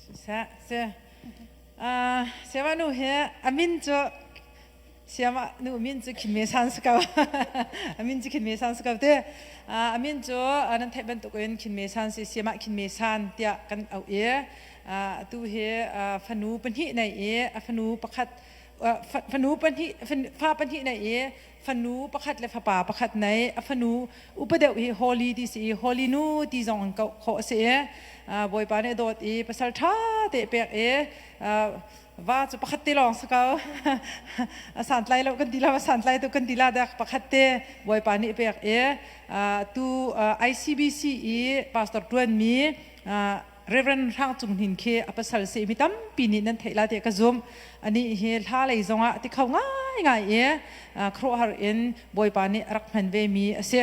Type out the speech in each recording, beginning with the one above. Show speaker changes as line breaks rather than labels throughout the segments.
Siseh, si. Siama nu hi a min cu Siama nu min cu Khin Me San si ko. A min cu Khin Me San si ko te. A min cu nan theih bantukin Khin Me San si Siama Khin Me San tiah kan auh i atu hi fanu pahnih nei i a fanu pakhat fanu pahnih fa pahnih nei i fanu pakhat le fapa pakhat nei a fanu upa deuh hi Holy ti si i Holy nu ti zong an koh khawh a si i Bawipa nih a dawt i pasal ṭha te pek i va cu pakhat te lawng si ko a santlai lo kan ti la a santlai tu kan ti la dak pakhat te Bawipa nih pek i tu ICBC i pastor ṭuanmi Reverend Hrang Cung Hnin khi a pasal si mi tampi nih nan theih la tiah ka zumh. Anih hi hla lei zongah ti kho ngaingai i khuaruahhar in Bawipa nih a rak hman ve mi a si.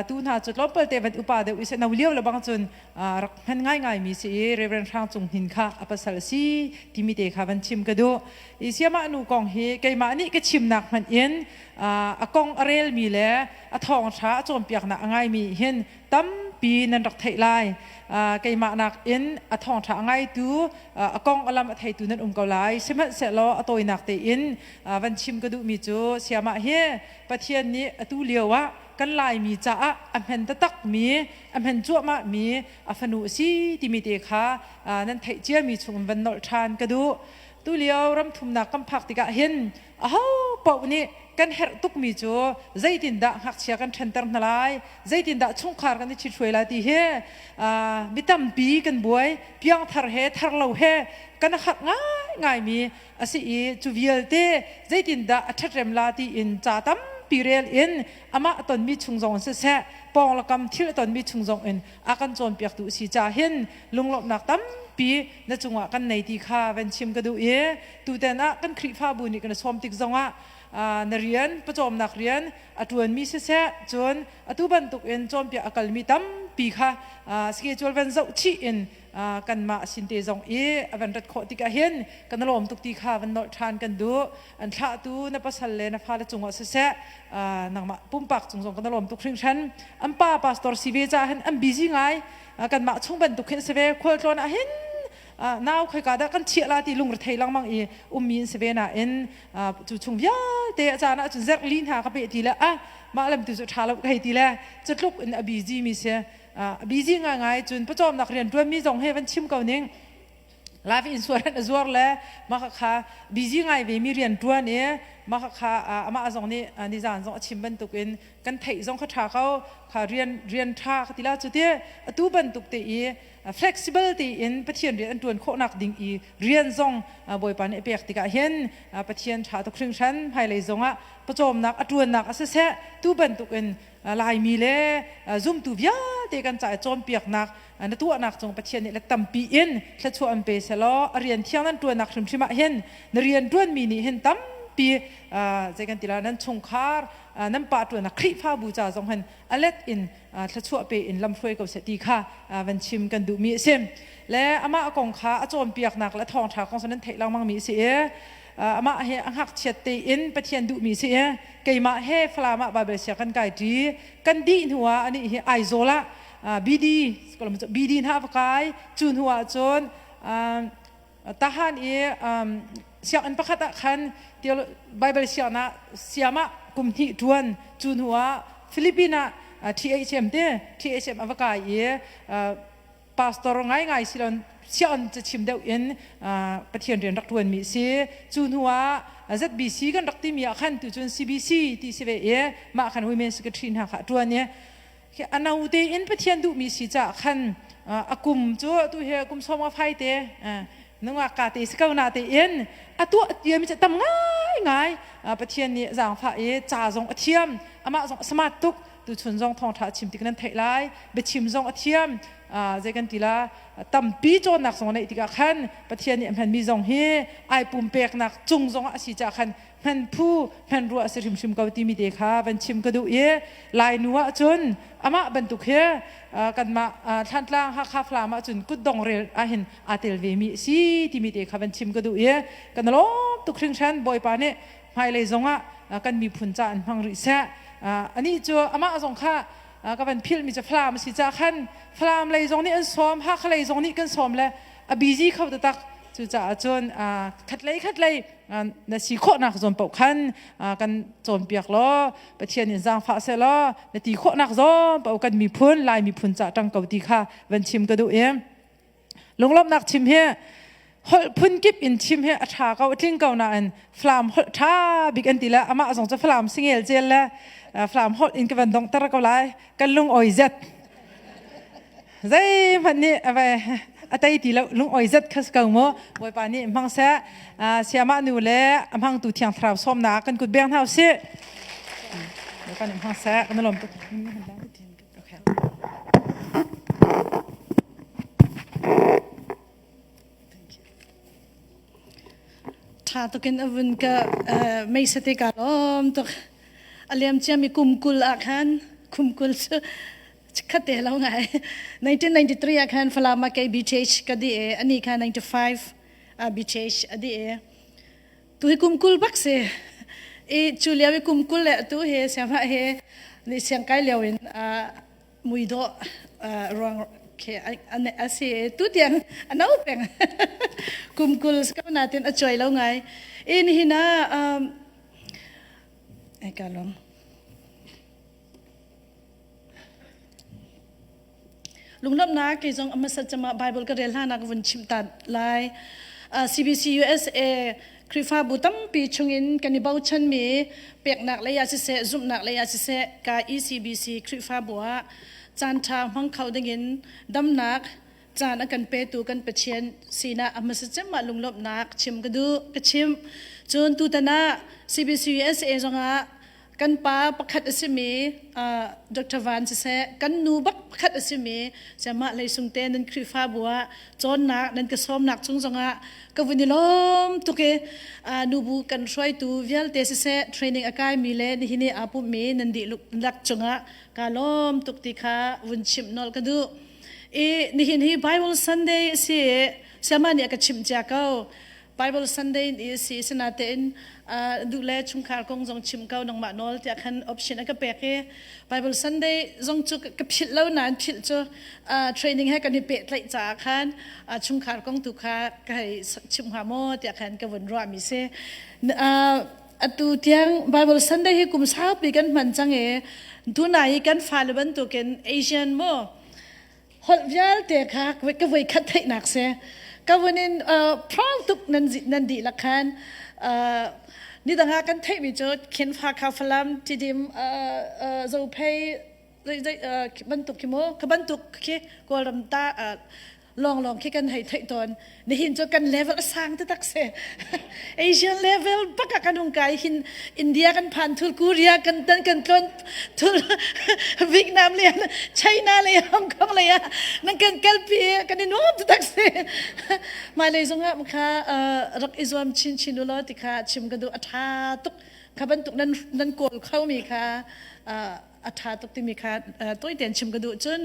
Tu hna cu tlawmpal te van upa deuh i no lio le bang cun rak hman ngaingai mi si i Reverend Hrang Cung Hnin kha a pasal a si timi te kha van chim ka duh. I siamah nu kong hi keimah nih ka chimnak hmanh in a kong a relmi le a thawngṭha a cawnpiaknak a ngaimi hin tampi nan rak theih lai. Keimah nakin a thawngṭha a ngaitu, a kong a lam a theitu nan um ko lai. Sihmanhsehlaw a tawinak tein van chim ka duhmi cu siamah hi Pathian nih atu lio ah kan Laimi caah a hmen taktakmi, a hmen cuahmahmi a fanu a si timi te kha nan theih ciami chungin van nolh ṭhan ka duh. Tulio ramthumnak kan phak tikah hin aho paoh nih kan herh tukmi cu zeitindah ngakchia kan ṭhenter hna lai, zeitindah chungkhar kan i ṭhithruai lai ti hi mi tampi kan buai. Piangthar he thar lo he kan harh ngaingaimi a si i cu vialte zeitindah a ṭhatrem la tiin ca tampi rel in amah a tonmi chung zong in siseh, pawng thil a tonmi chung zong in a kan cawnpiaktu a si ca hin lunglawmhnak tampi na cungah kan nei ti kha van chim ka duh i tutan ah kan Khrihfabu nih kan i sawm tik zongah na rian pawcawmnak rian a ṭuanmi siseh cun atu bantukin cawnpiak a kalmi tampi kha schedule van zoh chih in kanmah sin te zong i a van rat khawh tikah hin kan lawm tuk ti kha van nolh ṭhan kan duh. An thlahtu na pasal le na fale cungah siseh, nangmah pumpak cung zong kan lawm tuk hringhran. An pa pastor si ve caah hin an busy ngai. Kanmah chung bantuk hin si ve. Khualtlawn ah hin nau khoika dah kan chiah la ti lungrethei lengmang i ummi an si ve nain cu chung vialte a caan ah cun zerh li hna ka peh ti le ah mah lam tu cu ṭha lo ka hei ti le cu tluk in a busy mi si. A busy ngaingai. Cun pawcawmnak rian ṭuanmi zong he van chim ko ning, life insurance a zuar le mah kha busy ngai ve mi rian ṭuan i mah kha amah zong nih nizan zong a chim bantukin kan theih zong kha ṭha ko kha rian rian ṭha ka ti la cu ti atu bantuk te i flexible tein Pathian rian an ṭuan khawhnak ding i rian zong Bawipa nih a pek tikah hin Pathian ṭha tuk hringhran. Hmailei zongah pawcawmnak a ṭuannak a siseh, tu bantukin Laimi le zumtu vialte kan ca i cawnpiaknak na tuahnak cung Pathian nih let tampi in thluachuah an pe selaw a rian thiang nan ṭuannak hrimhrim ah hin na rian ṭuanmi nih hin tampi zei kan ti la nan chungkhar nan pa ṭuannak Khrihfabu ca zong hin a let in thluachuah pe in lamhruai ko seh ti kha van chim kan duhmi a si. Le amah kong kha a cawnpiaknak le a thawngṭha kong nan theih lengmangmi a si i amah he a ngakchiat tein Pathian duhmi a si i keimah he Falam ah Baibal sia kan kai ṭi. Kan dih hnu ah anih hi Aizawl ah BD BD hna va kai. Cu hnu ah cun tahan i sianginn pakhat ah khan Bible sianginn ah siam ah kum hnih ṭuan. Cu hnu ah Philippines ah THM te THM a va kai i pastor ngaingai si lon sianginn cachim deuh in Pathian rian rak ṭuanmi si. Cu hnu ah ZBC kan rak timi ah khan tu cun CBC ti si ve i mah khan women secretary hna kha a ṭuan i a no tein Pathian duhmi si caah khan a kum cu tu hi kum sawm nga fai te nungak ka te si ko na tein a tuah tiami cu tam ngai ngai. Pathian nih zaangfah i ca zong a thiam, amah zong a smart tuk. Tuchun zong thawngṭha a chim tik nan theih lai, biachim zong a thiam. Zei kan ti la, tampi cawnnak zong a neih tikah khan Pathian nih a hmanmi zong hi ai pumpeknak cung zong ah a si caah khan hman phu hman rua a si hrimhrim ko timi te kha van chim ka duh i Lainu ah cun amah bantuk hi kanmah Thlantlang Hakha Falam ah cun kutdong rel ahhin aa tel ve mi a si timi te kha van chim ka duh i kan lawm tuk hringhran. Bawipa nih hmailei zongah kan miphun ca an hmang rih seh. Anih cu amah zong kha ka van philhmi cu Falam a si caah khan Falam lei zong nih an sawm, Hakha lei zong nih kan sawm le. A busy kho taktak. Cucaah cun khatlei khatlei na si khawhnak zawn paoh khan kan cawnpiak law Pathian in zaangfah seh law na ti khawhnak zawn paoh kan miphun Lai miphun ca ṭang ko ti kha van chim ka duh i lunglawmhnak chim hi holh phun kip in chim hi a ṭha ko a tling ko nain Falam holh ṭha bik an ti le amah zong cu Falam singel cel le Falam holh in ka van donghter ko lai kan lung oi zet zeihmanh nih a tei ti lo lung oi zet kha ko mu Bawipa nih hmang seh siamah nu le a hmangtu thiang thlarau sawmnak kan kut beng hna usih Bawipa nih hmang seh kan lawm tuk Okay.
Tha tukin a vun ka meisa te ka lawm tuk. A liam ciami kum 20 ah khan kum 20 cu khat te lo ngai. 1993 ah khan Falam ah kei BTH ka di e ani kha 95 ah BTH a di e. Tu hi kum 20 bak si. I cu lio i kum 20 le tu he siangma he ni siang kai lio in muidawh ruang khi a si tu tiang a no peng kum 20 ko natin a cuai lo ngai in hina ai ka lom Lunglawmhnak kei zong a hmasat cem ah Bible ka rel hna nak vun chim ta lai. CBC USA Khrihfabu tampi chungin kan i bochanmi peknak lei ah siseh, zumhnak lei ah siseh, ka ECBC Khrihfabu ah caan ṭha hmang kho dingin damnak caan a kan petu kan Pathian sinah a hmasa cem ah lunglawmhnak chim ka duh, ka chim. Cun tutan ah CBC USA zongah kan pa pakhat a simi Dr. Van siseh kan nu bak pakhat a simi Siamah Leisung te nan Khrihfabu ah cawnnak nan ka sawmnak chung zongah ka vun i lawm tuk i nubu kan hruaitu vialte siseh training a kaimi le nihin i aa pummi nan dihlak cungah kaa lawm tuk ti kha vun chimh nolh ka duh. I nihin hi Bible Sunday a si i Siamah nih a ka chimh cia ko. Bible Sunday ni a si sinatein duh le chungkhar kong zong chim ko nangmah nawl tiah khan option a ka pek i Bible Sunday zong cu ka philh lo nain philh cu training he kan i pehtlaih caah khan chungkhar kong tu kha ka hei chim hnga maw tiah khan ka vun ruahmi si. Atu tiang Bible Sunday hi kum saupi kan hman cang i tunai i kan fale bantukin Asian mu holh vialte kha ka voi khat theihnak si ka vun in proud tuk nan nan dihlak khan ni dang ah kan theihmi cu Khenfa kha Falam Tidim Zophei bantuk khi mu ka bantuk khi Kawlram ta lawnglawng khi kan hei theih tawn nihin cu kan level a sang taktak si Asian level bak ah kan hung kai hin India kan phan thul Korea kan tan kan tlon thul Vietnam le China le Hong Kong le nan kan kalpi kan i nuam taktak si hmailei zongah kha rak i zuam chin chin u law ti kha chim ka duh a tha tuk kha bantuk nan nan kawl kho mi kha a ṭha tuk timi kha tawi tein chim ka duh cun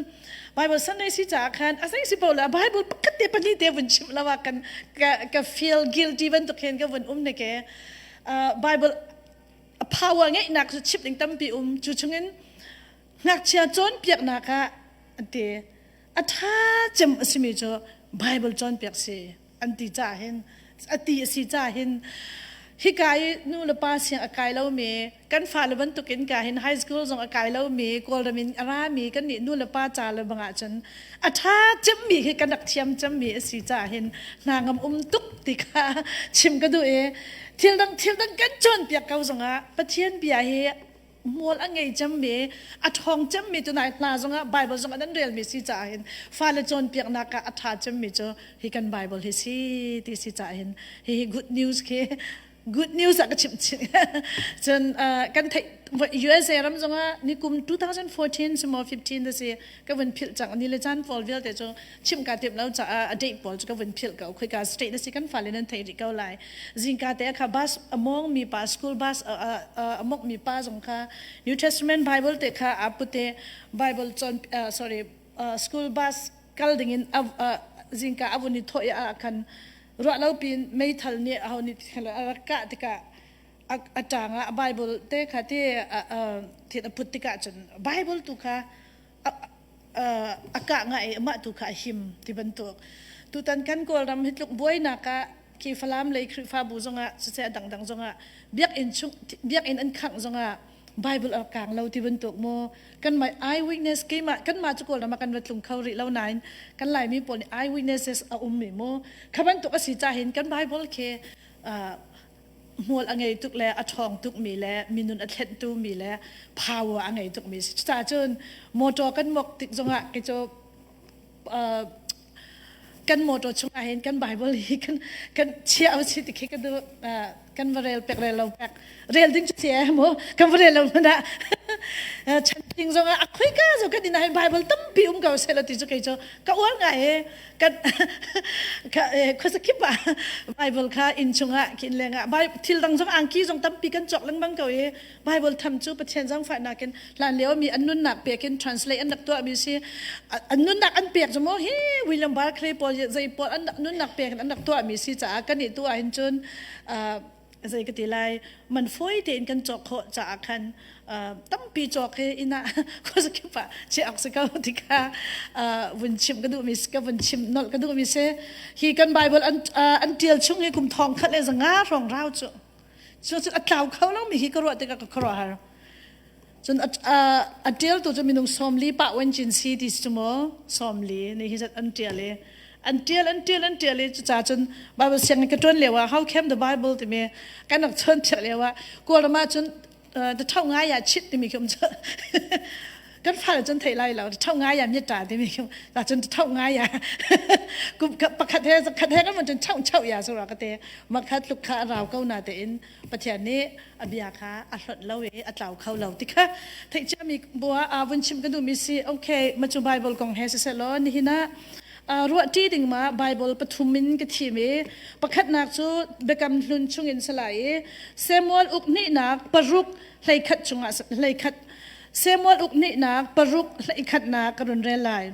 Bible Sunday si caah khan a zei si paoh le Bible pakhat te pahnih te vun chim lo ah kan ka, ka feel guilty bantuk hin ka vun um ne ke Bible a power ngeihnak cu chim ding tampi um cu chungin ngakchia cawnpiaknak ah an ti a ṭha cem a simi cu Bible cawnpiak si an ti caah hin a ti a si caah hin hika i nu le pa siang a kai lomi kan fale bantukin ka hin high school zong a kai lomi kawlram in a rami kan nih nu le pa ca le bang ahcun a ṭha cemmi khi kan rak thiam cemmi a si caah hin hna ngam um tuk ti kha chim ka duh i thil dang thil dang kan cawnpiak ko zongah Pathian bia hi mual a ngei cemmi a ṭhawng cemmi tunai hla zongah Bible zongah nan relmi si caah hin fale cawnpiaknak ah a ṭha cemmi cu hi kan Bible hi si ti si caah hin hihi good news khi good news ah ka chimh chih cun kan theih USA ram zongah ni kum 2014 simo 15 da si ka vun philh cang ni le caan pawl vialte cu chim ka timh lo caah a date pawl cu ka vun philh ko khoika state na si kan fale nan thei rih ko lai zingka te kha bus a mong mi pa school bus a mok mi pa zong kha New Testament Bible te kha a pute Bible chon sorry school bus kal ding in zingka a vun i thawh i a khan ruah lo pin meithal nih aho nih a rak kah tikah a ṭang ah Bible te kha te thil a put tikah cun Bible tu kha a kah ngai i amah tu kha a him ti bantuk. Tutan kan Kawlram hi tluk buainak ah khi Falam lei Khrihfabu zongah siseh a dangdang zongah biakinn chung biakinn an khangh zongah Bible a kang lo ti bantuk mu kan mah eyewitness keimah kanmah cu Kawlram ah kan va tlung kho rih lo nain kan Laimi pawl nih eyewitnesses a um mi mu kha bantuk a si ca hin kan Bible khi hmual a ngei tuk le a ṭhawng tuk mi le minun a thlenhtu mi le power a ngei tuk mi si cucaah cun motor kan mok tik zongah kei cu kan motor chungah hin kan Bible hi kan kan chia o si ti khi kan kan va rel pek rel lo pek rel ding cu si mu kan va rel lo hmanh ah chanting zongah a khoi ka zo kan inn ah hin Bible tampi um ko seh la ti cu kei cu ka uar ngai e kan khuazakip ah Bible kha inn chungah inn lengah thil dang zong angki zong tampi kan cawk lengmang ko i Bible tham cu Pathian zaangfahnak in hlan lio mi an nunnak pek in translate an rak tuah mi si an nunnak an pek cu maw hi William Barclay pawl zei pawl an nunnak pek in an rak tuah mi si caah kan i tu ah hin cun zei ka ti lai man fawi tein kan cawk khawh caah khan tampi cawk hi inn ah khuazakip ah chiah awk si ko ti kha vun chim ka duhmi ka vun chim nolh ka duhmi si hi kan Bible an an tial chung hi kum thong khat le zanga hrawng rau cu cu cu a tlau kho lo mi hi ka ruah tikah ka khuaruahhar cun a tialtu cu minung 40 pa wen cin si ti cu maw 40 ni hi zat an tial i an tial an tial an tial i cuca cun Bible sianginn ka ṭuan lio ah How Came the Bible timi kan rak chawn piak lio ah Kawlram ah cun the ṭhau ngai ah chit timi khi um cu kan fale cun theih lai lo ṭhau ngai ah myitta timi khi ta cun ṭhau ngai ah kum pakhat he khat he kan mun cun chau chau ya sura ka te makhat tluk kha a rau ko na tein Pathian nih a bia kha a hlonh lo i a tlau kho lo ti kha theih ciami bua a vun chim ka duhmi si okay ma cu Bible kong he siseh law nihin ah ruahṭi ding ma Bible pathum in ka thim i pakhatnak cu Biakam Hlun chungin si lai i Samuel uk hnihnak paruk 11 chungah 11 Samuel uk hnihnak paruk 11nak ka run rel lai.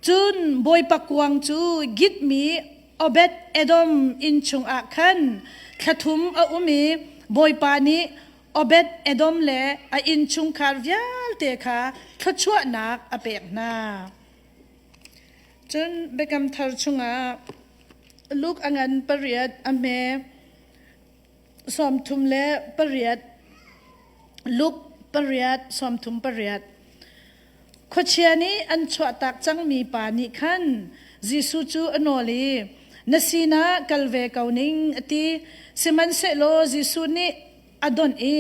Cun Bawipa kuang cu Gitmi Obed Edom inn chungah khan thla thum a um i Bawipa nih Obed Edom le a innchungkhar vialte kha thluachuahnak a pek hna. Cun Biakam Thar chungah Luke a ngan pariat a hme 38 Luke pariat 38 Khuachia nih an chuahtak cangmi pa nih khan Jesuh cu a nawl i, Na sinah kal ve ko ning, a ti. Sihmanhsehlaw Jesuh nih a donh i,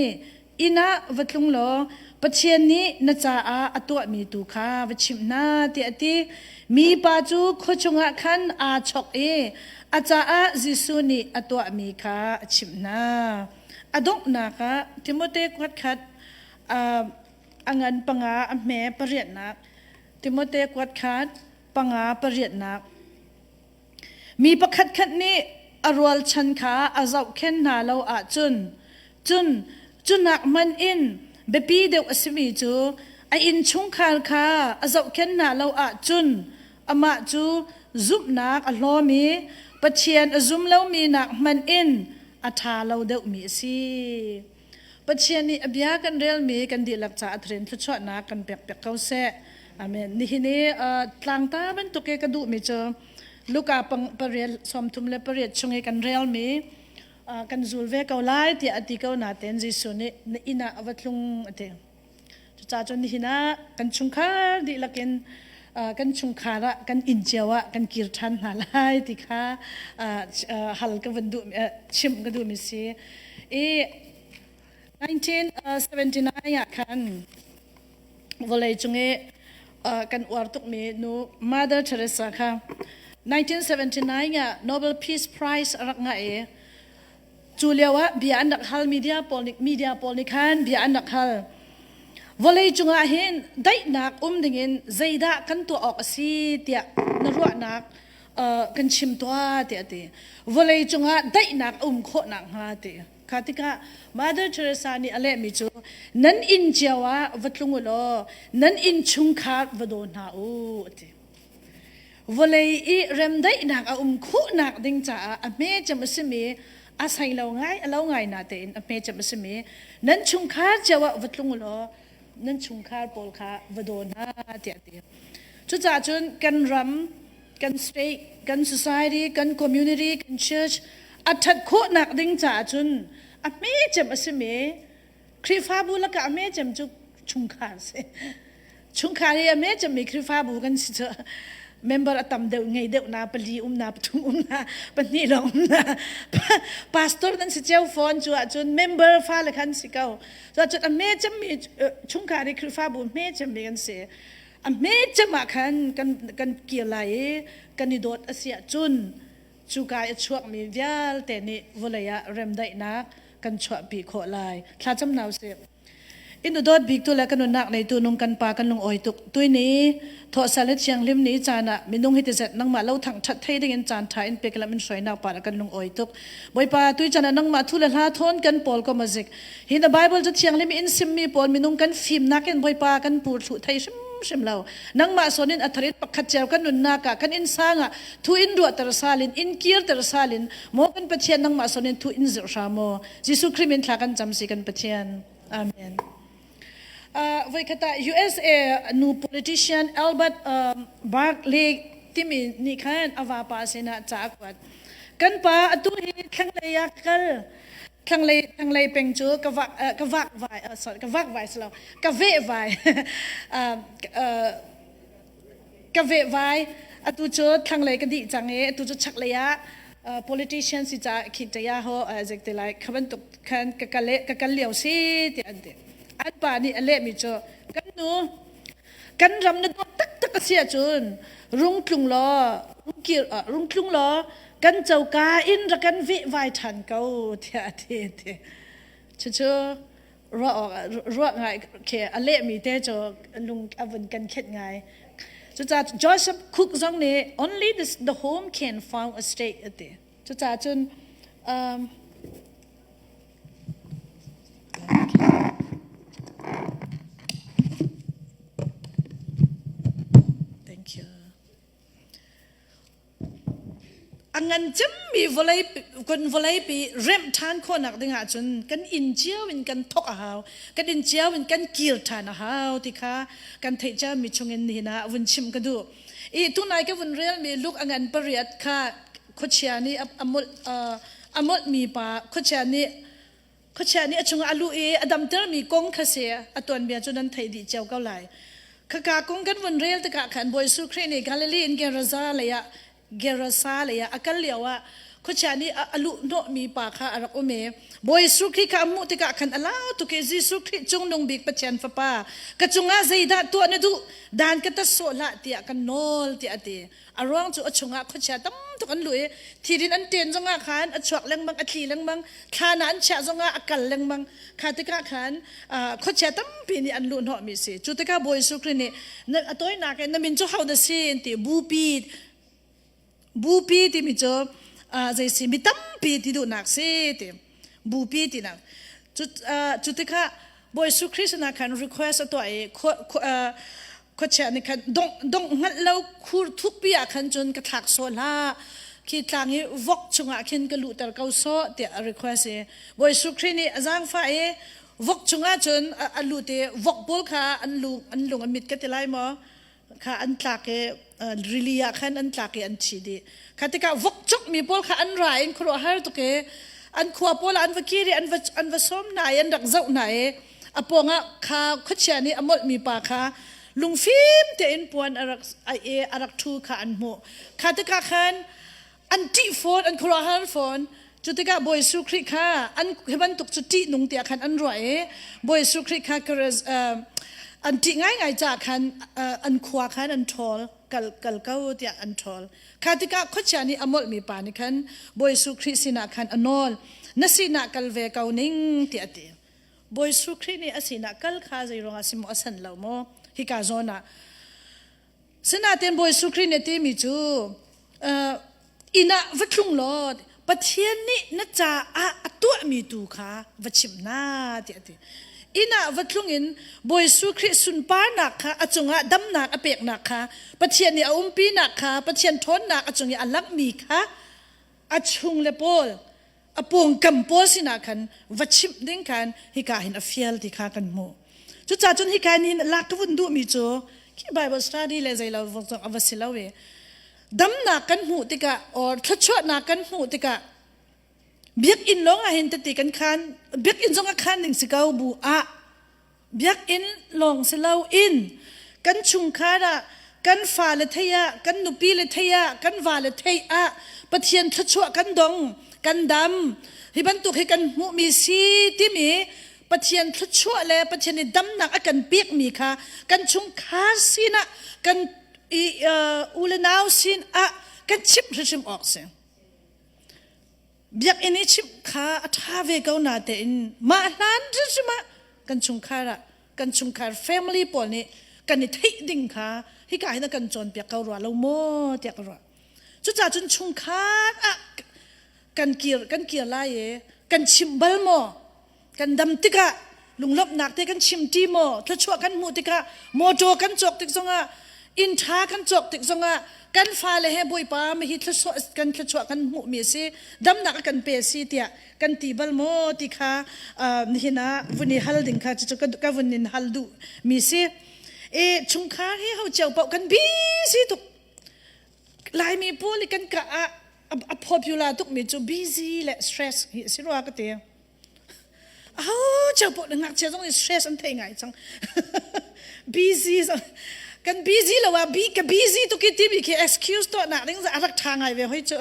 Inn ah va tlung law Pathian nih na caah a tuahmi tu kha va chimh hna, tiah a ti. Mipa cu khua chungah khan aa chok i a caah Jesuh nih a tuahmi kha a chimh hna. A donghnak ah Timote kuatkhat a ngan panga a hme pariatnak Timote kuat khat panga pariatnak Mi pakhatkhat nih a rualchan kha a zohkhenh hna lo ahcun cun cunak hmanh in biapi deuh a simi cu a innchungkhar kha a zohkhenh hna lo ahcun amah cu zumhnak a hlawm i Pathian a zum lomi nak hmanh in a ṭha lo deuhmi a si. Pathian nih a bia kan relmi kan dihlak caah a thrin thluachuahnak kan pek piak ko seh. Amen. Nihin i tlangta bantuk i ka duhmi cu Luka pariat 38 chung i kan relmi kan zul ve ko lai tiah a ti ko nain Jesuh nih na inn ah a va tlung a ti. Cucaah cun nihin ah kan chungkhar dihlak in kan chungkhar ah kan inn cio ah kan kir ṭhan hna lai ti kha hal ka van duh chimh ka duhmi si. I 1979 ah khan vawlei cung i kan uar tukmi nu Mother Teresa kha 1979 ah Nobel Peace Prize a rak ngah i Cu lio ah bia an rak hal media pawl nih media pawl nih khan bia an rak hal. Vawlei cungah hin daihnak um dingin zeidah kan tuah awk a si tiah na ruahnak kan chim tuah tiah a ti. Vawlei cungah daihnak a um khawh nakhnga ti. Kha tikah Mother Teresa nih a lehmi cu nan inn cio ah va tlung u law nan inn chungkhar va daw hna u a ti. Vawlei i remdaihnak a um khawhnak ding caah a hmecem a simi a sai lo ngai a lo ngai na tein a hmecem a simi nan chungkhar cio ah va tlung law nan chungkhar pawl kha va daw hna tiah a ti. Cucaah cun kan ram kan state, kan society, kan community, kan church a ṭhat khawhnak ding caah cun a hme cem a simi Khrihfabu lakah a hme cem cu chungkhar a si. Chungkhar hi a hme cemmi Khrihfabu kan si cu member a tam deuh ngei deuh na pali um na pathum um na pahnih lawng um na pastor nan si cio fawn cu ahcun member fale khan si ko. Cu ahcun a hme cemmi chungkhar hi Khrihfabu hme cemmi kan si. A hme cem ah khan kan kan kir lai i kan i dawt a si ahcun cuka i a chuakmi vialte nih vawlei ah remdaihnak kan chuahpi khawh lai. Thlacam hna usih. In dawt bik tu le kan nunnak neitu nung kan pa kan lung awi tuk. Tuini thawhsal le thianghlim ni caan ah minung hi tizet nangmah lo thang that thei ding in caan tha in pek lam in hruainak pa kan lung awi tuk. Bawipa tui caan ah nangmah thu le hla thawn kan pawl ko mazik. Hi na Bible cu thianghlim in simmi pawl minung kan fimnak in Bawipa kan pur thlu thei hrimhrim lo. Nangmah sawn in a thar in pakhat cio kan nunnak ah kan innsang ah thu in ruahter salin in kirter salin maw kan Pathian nangmah sawn in thu in zirh hram maw Jesuh Khrih min thla kan cam si kan Pathian. Amen. Voikhat ah USA nu politician Albert Barkley timi nih khan a vapa sinah ca a kuat. Kan pa atu hi thlanglei ah kal thlanglei thlanglei peng cu ka vak ka vak vai sorry ka vak vai silo ka veh vai ka veh vai atu cu thlanglei ka dih cang i atu cu chaklei ah politician si ca khi te ya ho zik te lai kha bantuk khan ka kal ka kal lio si ti an ti an pa nih a lehmi cu kan nu kan ram na dawt taktak a si ahcun rung tlung law rung kir rung tlung law kan coka in rak kan veh vai ṭhan ko tiah a ti ti cucu ruah awk ruah ngai khi a lehmi te cu lung a vun kan khet ngai cucaah Joseph Cook zong nih only this, the home can found a state a ti cucaah cun um, Thank you. A ngan cemmi vawlei kan vawleipi remh ṭhan khawhnak ding ahcun kan inn cio in kan thawk a hau. Kan inn cio in kan kir ṭhan a hau ti kha kan theih ciami chungin nihin ah vun chim ka duh. I tunai ka vun relmi Luke a ngan pariat kha khuachia nih a molh a molhmi pa khuachia nih khuachia nih a chungah a luh i a damtermi kong kha si a tuanbia cu nan theih dih cio ko lai. Khaka kong kan vun rel tikah khan Bawi Jesuh Khrih nih Galilee in Gerasa lei ah Gerasa lei ah a kal lio ah khuachia nih a luh hnawhmi pa kha a rak um i Bawi Jesuh Khrih kha a hmuh tikah khan a lau tuk i Jesuh Khrih cungnung bik Pathian Fapa ka cungah zeidah tuah na duh dan ka tat sawh hlah tiah kan nawl tiah a ti. A ruang cu a chungah khuachia tam tuk an luh i thirin an ṭen zongah khan a chuak lengmang, a tli lengmang, thlan ah an chiah zongah a kal lengmang. Kha tikah khan khuachia tampi nih an luh hnawhmi a si. Cu tikah Bawi Jesuh Khrih nih a tawinak in na min cu ho dah si an ti. Bupi bupi timi cu zei si mi tampi ti duhnak si ti. Bupi tinak. Cu cu tikah Bawi Jesuh Khrih sinah khan request a tuah i khuachia nih khan dongh dongh hngalh lo khur thukpi ah khan cun ka thlak sawh hlah khi tlang i vok chungah khin ka luhter ko sawh tiah a request i Bawi Jesuh Khrih nih a zaangfah i vok chungah cun a lut i vok pawl kha an lung an lung a mit ka ti lai maw kha an tlak i rili ah khan an tlak i an thi dih kha tikah vok cukmi pawl kha an ra in khuaruahhar tuk i an khua pawl ah an va kir i an va an va sawm hna i an rak zoh hna i a pawngah kha khuachia nih a molhmi pa kha lungfim tein puan a rak i a rak ṭhu kha an hmuh. Kha tikah khan an ṭih fawn, an khuaruahhar fawn. Cu tikah Bawi Jesuh Khrih kha an hi bantuk cu ṭihnung tiah khan an ruah i Bawi Jesuh Khrih kha an ṭih ngaingai caah khan an khua khan an ṭhawl kal kal ko tiah an ṭhawl. Kha tikah khuachia nih a molhmi pa nih khan Bawi Jesuh Khrih sinah khan a nawl. Na sinah kal ve ko ning tiah a ti. Bawi Jesuh Khrih nih a sinah kal kha zei ruangah si maw a san lo maw hika zawn ah sinain Bawi Jesuh Khrih nih a timi cu inn ah va tlung law Pathian nih na caah a tuahmi tu kha va chim hna tiah a ti. Inn ah va tlung in Bawi Jesuh Khrih sunparnak kha a cungah damnak a peknak kha Pathian nih a umpinak kha Pathian ṭhawnnak a cung i a langhmi kha a chung le pawl a pawngkam pawl sinah khan va chimh ding khan hika hin a fial ti kha kan hmuh. Cucaah cun hika hin lak ka vun duhmi cu khi Bible study le zei lo zong a va si lo i. Damnak kan hmuh tikah or thluachuahnak kan hmuh tikah biakinn lawng ah hin tete kan khan biakinn zong a khan ding si ko bu ah biakinn lawng si lo in kan chungkhar ah kan fale thei ah kan nupi le thei ah kan vale thei ah Pathian thluachuah kan dong kan dam hi bantuk hi kan hmuhmi si timi Pathian thluachuah le Pathian i damnak a kan pekmi kha kan chungkhar sinah kan i u le nau sin ah kan chimh hrimhrim awk si. Biakinn i chimh kha a ṭha ve ko na tein mah hlan hrimhrim ah kan chungkhar ah kan chungkhar family pawl nih kan i theih ding kha hika hin a kan cawnpiak ko rua lo maw tiah ka ruah. Cucaah cun chungkhar ah kan kir kan kir lai i kan chimh bal maw kan dam tikah lunglawmhnak te kan chim ṭi maw thluachuah kan hmuh tikah motor kan cawk tik zongah inn ṭha kan cawk tik zongah kan fale he Bawipa hi thluachuah kan thluachuah kan hmuhmi a si damnak a kan pe a si tiah kan ti bal maw ti kha nihin ah vun i hal ding kha cucu ka vun in hal duh mi si i chungkhar hi ho cio paoh kan busy tuk Laimi pawl i kan ka ah a popular tukmi cu busy le stress hi a si rua ka ti. Aho cio paoh na ngakchia zong nih stress an thei ngai cang. busy kan busy lo ah bi ka busy tuk i timi khi excuse tuah nak ding a rak ṭha ngai ve hoi cu.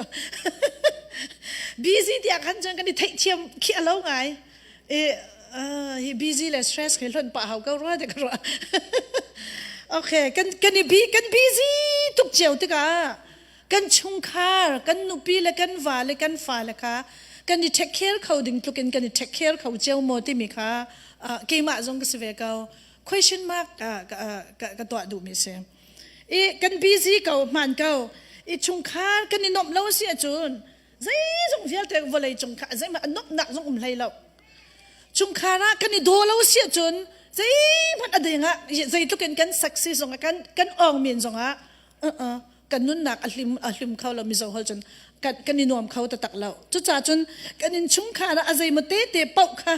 busy tiah khan cun kan i theihthiam khi a lo ngai. I hi busy le stress khi hlonh pah hau ko rua ti ka ruah. okay, kan kan i bi kan busy tuk cio tikah kan chungkhar kan nupi le kan va le kan fale kha kan i take care kho ding tluk in kan i take care kho cio maw timi kha keimah zong ka si ve ko question mark ka tuah duhmi si i kan busy ko hmaan ko i chungkhar kan i nuamh lo si ahcun zeizong vialte vawlei cung kha zeihmanh a nuamhnak zong um hlei lo chungkhar ah kan i daw lo si ahcun zeihmanh a ding ah zeitluk in kan success zong ah kan kan awng men zong ah kan nunnak a hlim a hlim kho lo mizo hol cun kan kan i nuam kho taktak lo cucaah cun kan in chungkhar ah a zeimaw te te paoh kha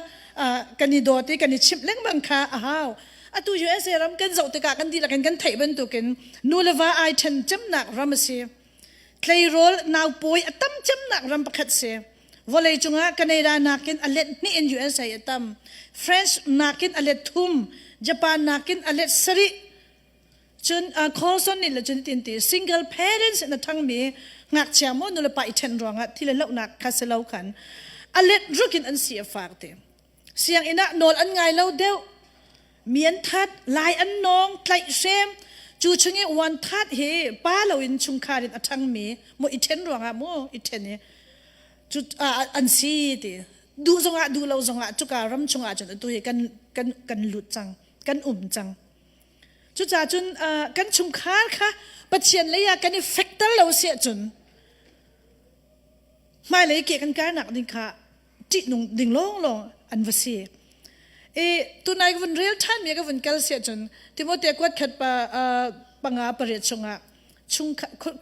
kan i dawt i kan i chimh lengmang kha a hau atu USA ram kan zoh tikah kan dihlak in kan theih bantukin nu le va ai ṭhen cemnak ram a si tleirawl naupawi a tam cemnak ram pakhat si vawlei cungah Canada nakin a let hnih in USA a tam French nakin a let thum Japan nakin a let sarih Cun Colson nih le cun tin ti single parents in a ṭhangmi ngakchia maw nulepa i ṭhen ruangah thi le lohnak kha si lo khan a let ruk in an si a fak ti. Sianginn ah nawl an ngai lo deuh. Mi an that, lai an nawng, tlaihhrem. Cu chung i one that hi pa loin chungkhar in a ṭhangmi mu i ṭhen ruangah mu i ṭhen i cu an si ti. Duh zongah duh lo zongah cuka ram chungah cun atu hi kan kan kan lut cang, kan um cang. Cucaah cun kan chungkhar kha Pathian lei ah kan i fekter lo si ahcun hmailei ke kan karnak ding kha ṭihnung ding lawnglawng an va si. I tunai ka vun rel ṭhanmi ka vun kal si ahcun Timote kuat khat pa panga pariat chungah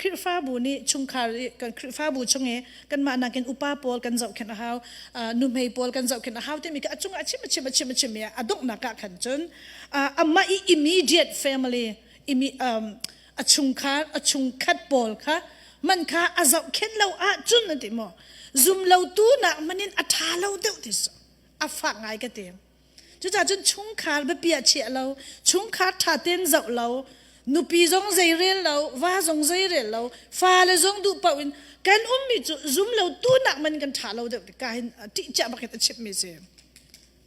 Khrihfabu nih chungkhar kan Khrihfabu chung i kanmah nakin upa pawl kan zohkhenh a hau nuhmei pawl kan zohkhenh a hau timi kha a cungah a chim a chim a chim a chim i a donghnak ah khan cun amah i immediate family a chungkhar a chungkhat pawl kha man kha a zohkhenh lo ahcun an ti maw zum lo tu nak hmanh in a ṭha lo deuh ti a fak ngai ka ti Cucaah cun chungkhar biapi ah chiah lo, chungkhar ṭha tein zoh lo, nupi zong zei rel lo, va zong zei rel lo, fale zong duh paoh in kan ummi cu zum lo tu nak man kan ṭha lo deuh ka hin ṭih ciah bak in a chimmi si.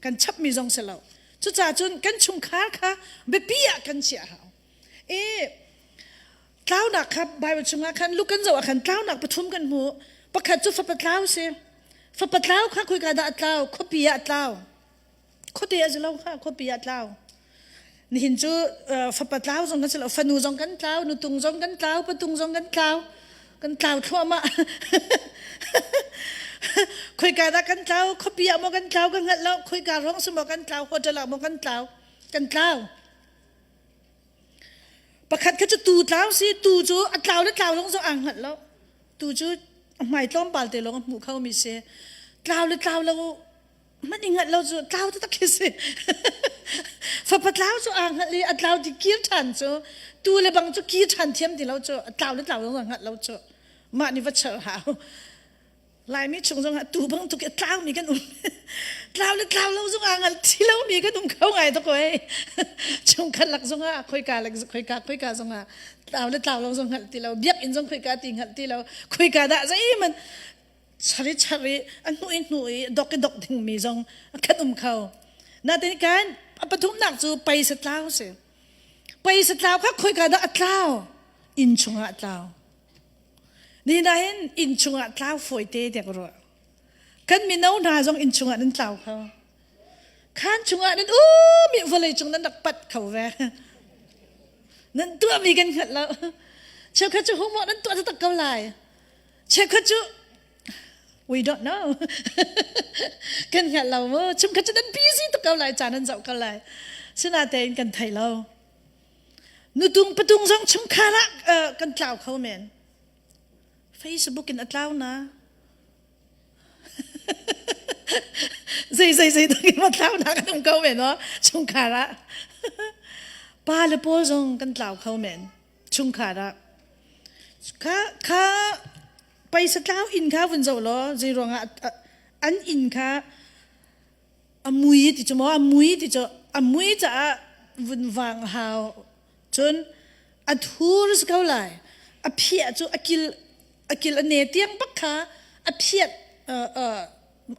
Kan chapmi zong si lo. Cucaah cun kan chungkhar kha biapi ah kan chiah hau. I tlaunak kha Bible chungah khan Luke kan zoh ah khan tlaunak pathum kan hmu. Pakhat cu fapa tlau si. Fapa tlau kha khoika dah a tlau? Khuapi ah a tlau. Khuate a si lo kha khuapi ah a tlau. Nihin cu fapa tlau zong kan si lo, fanu zong kan tlau, nutung zong kan tlau, patung zong kan tlau. Kan tlau thluahmah. Khoika dah kan tlau? Khuapi ah maw kan tlau ka hngalh lo. Khoika ruang si maw kan tlau? Hotel ah maw kan tlau? Kan tlau. Pakhat kha cu tuu tlau si, tuu cu a tlau le tlau zong zong aa hngalh lo. Tuu cu a hmai tlawmpal te lawng a hmuh khomi si. Tlau le tlau lo hmanh i hngalh lo cu tlau taktak khi si. Fapa tlau cu aa hngalh i a tlau ti kir ṭhan cu tu le bang cu kir ṭhan thiam ti lo cu a tlau le tlau zong hngalh lo cu mah nih va char hau. Laimi chung zongah tu bang tuk i a tlaumi kan um. Tlau le tlau lo zongah hngal thi lomi kan um kho ngai tuk oi. Chungkhat lak zongah khoika lak khoika khoika zongah tlau le tlau lo zong hngalh ti lo biakinn zong khoika ti hngalh ti lo khoika dah zeihmanh chari chari a hnu i hnu i dok i dok dingmi zong kan um kho. Natin kan a pathumnak cu paisa tlau si. Paisa tlau kha khoika dah a tlau? Inn chungah a tlau. Ni nain inn chungah tlau fawite tiah ka ruah. Kan mino hna zong inn chungah nan tlau kho. Khaan chungah nan um i vawlei cung nan rak pat kho ve. Nan tuahmi kan hngalh lo. Cheukhat cu homework nan tuah taktak ko lai. Cheukhat cu we don't know. kan hngalh lo mu. Chungkhat cu nan busy tuk ko lai, caan nan zoh ko lai. Sinatein kan thei lo. Nutung patung zong chungkhar ah kan tlau kho men. Facebook in a tlau na. Zei zei zei dang in a tlau na kan um ko men no chungkhar ah. Pa le pawl zong kan tlau kho men chungkhar ah. Kha kha paisa tlau inn kha vun zoh law zei ruangah an inn kha A mui ti cu maw a mui ti cu a mui caah vun vang hau cun a thur si ko lai a phiah cu a kil a kil a ne tiang bak kha a phiat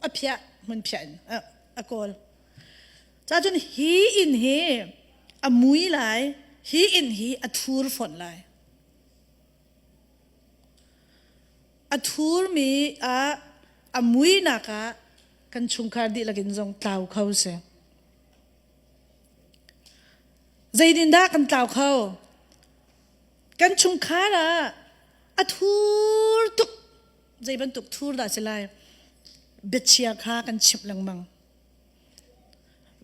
a phiah hmun phiah in a kawl ca cun hi inn hi a mui lai hi inn hi a thur fawn lai A thurmi ah a muinak ah kan chungkhar dihlak in zong tlau kho si. Zeitindah kan tlau kho? Kan chungkhar ah a thur tuk. Zei bantuk thur dah si lai? Biachia kha kan chimh lengmang.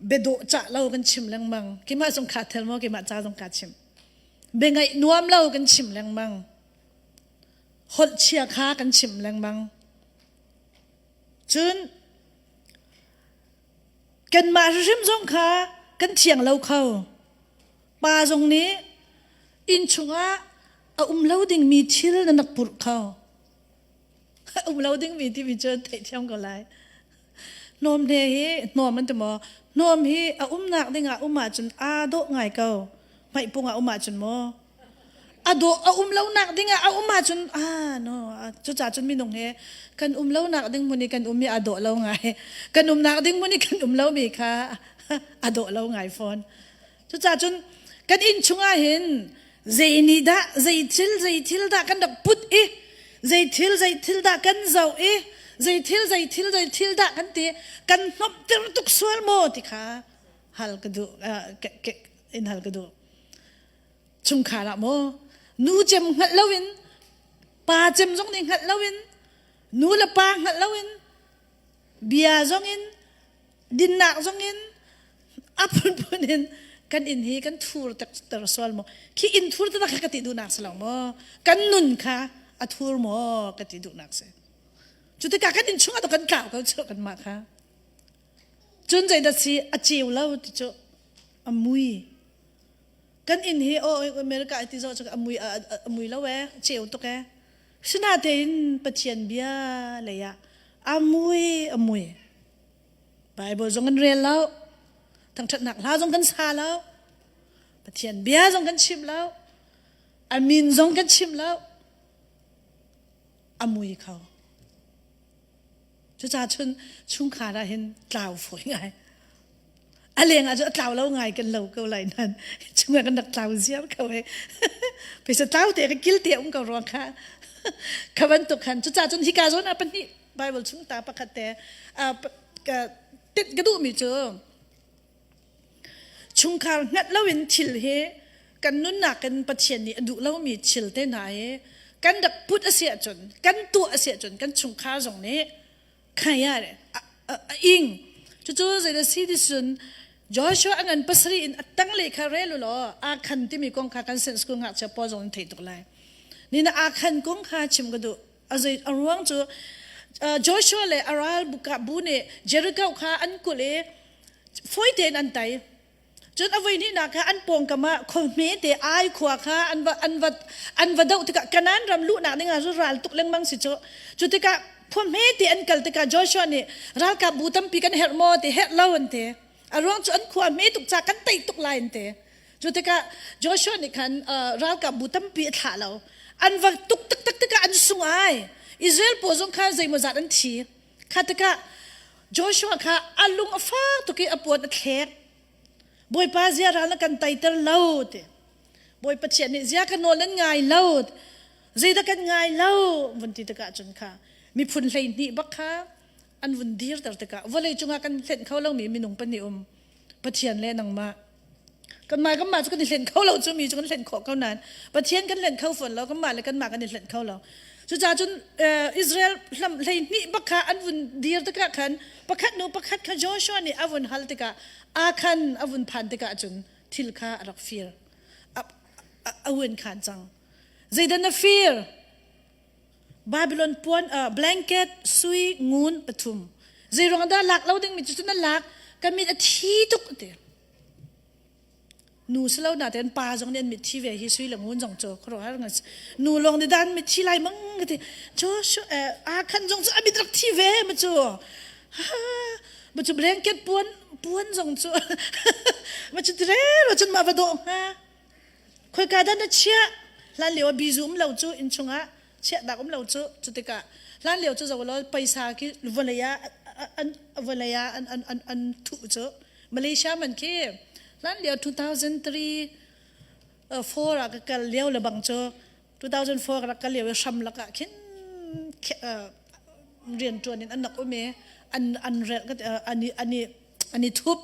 Biadawh cah lo kan chim lengmang. Keimah zong kha thel maw keimah ca zong ka chim. Biangaih nuam lo kan chim lengmang. Holh chia kha kan chim lengmang. Cun kanmah hrim zong kha kan thiang lo kho. Pa zong nih inn chungah a um lo dingmi thil na nak purh kho. A um lo dingmi timi cu theihthiam ko lai. Hnawm hne hi hnawm an ti maw? Hnawm hi a umnak dingah um ahcun aa dawh ngai ko. Hmaihpung ah um ahcun maw? A dawh a um lonak dingah a um ahcun ah no cucaah cun minung hi kan um lonak ding hmun i kan um i aa dawh lo ngai. Kan umnak ding hmun i kan um lomi kha a dawh lo ngai fawn. Cucaah cun kan inn chungah hin zei nih dah zei thil zei thil dah kan rak put i zei thil zei thil dah kan zoh i zei thil zei thil zei thil dah kan ti kan hnawmhter tuk sual maw ti kha hal ka duh in hal ka duh chungkhar ah maw nu cem hngalh loin pa cem zong nih hngalh loin nu le pa hngalh loin bia zong in dinnak zong in a phunphun in kan inn hi kan thur ter sual maw khi inn thur taktak kha ka ti duhnak si lo maw kan nun kha a thur maw ka ti duhnak si cu tikah kan inn chungah kan tlau ko cu kanmah kha cun zeidah si a ceu lo ti cu a mui kan inn hi oh America ti zo cu a mui a mui lo e ceu tuk e sinatein Pathian bia lei ah a mui a mui Bible zong kan rel lo. Thangṭhatnak hla zong kan sa lo. Pathian bia zong kan chim lo. A min zong kan chim lo. A mui kho. Cucaah cun chungkhar ah hin tlau fawi ngai. A leng ah cun a tlau lo ngai kan lo ko lai nan chungah kan rak tlau ziar ko he. Pesa tlau te ka kil te um ko ruang kha. Kha bantuk khan cucaah cun hika zawn ah pahnih Bible chung ta pakhat te tit ka duhmi cu chungkhar hngalh loin thil hi kan nunnak in Pathian nih a duh lomi thil te hna hi kan rak put a si ahcun kan tuah a si ahcun kan chungkhar zong nih khaya a ing cucu zeidah si ti cun Joshua a ngan pasarih in a tanglei kha rel u law Akhan timi kong kha kan sen school ngakchia pawl zong in theih tuk lai ni na Akhan kong kha chim ka duh A zei a ruang cu Joshua le a ral bu nih Jericho kha an kulh i fawi tein an tei. Cun a voi hnihnak kha an pawngkam ah khua hmete Ai khua kha an va an va an va doh tikah Kanaan ram luhnak ding ah ral tuk lengmang si cu. Cu tikah khua hmete an kal tikah Joshua nih ralkap bu tampi kan herh maw ti herh lo an ti. A ruang cu an khua hme tuk ca kan tei tuk lai an ti. Cu tikah Joshua nih khan ralkap bu tampi a thlah lo. An va tuk taktak tikah an sung ai. Israel pawl zong kha zeimawzat an thi. Kha tikah Joshua kha a lung a fak tuk i a puan a thlek. Bawipa zia ral na kan teiter lo ti. Bawipa Pathian nih zia ka nawl nan ngai lo. Zeidah kan ngai lo vun ti tikah cun kha miphun 12 bak kha an vun dirter tikah vawlei cungah kan hlenh kho lomi minung pahnih um Pathian le nangmah kanmah kanmah cu kan i hlen kho lo cu mi cu kan hlen khawh ko nain Pathian kan hlen kho fawn lo kanmah le kanmah kan i hlen kho lo cucaah cun Israel hlam 12 bak kha an vun dir tikah khan pakhat nu pakhat kha Joshua nih a vun hal tikah Akhan a vun phan tikah cun thil kha a rak fir a uen khan cang zeidah na fir Babylon puan blanket sui ngun pathum zei ruang dah lak lo ding mi cu na lak ka mit a thi tuk ti nu si lo na ten pa zong nih an mit thi ve hi sui le ngun zong cu khoro har ngas nu lawng nih dan mit thi lai mang ka ti chu a khan zong cu a mit rak thi ve ma cu ma cu blanket puan puan zong cu ma cu tre ro cun ma va dawh hnga khoika dah na chiah hlan lio ah bizu um lo cu inn chungah chiahnak um lo cu cu tikah hlan lio cu zo law paisa khi vawlei ah an vawlei ah an an an an thuh cu Malaysia man khi hlan lio 2003 4 ah ka kal lio le bang cu 2004 ka rak kal lio i hram lakah khin rian ṭuan in an rak um i an an rel an i an i an i thup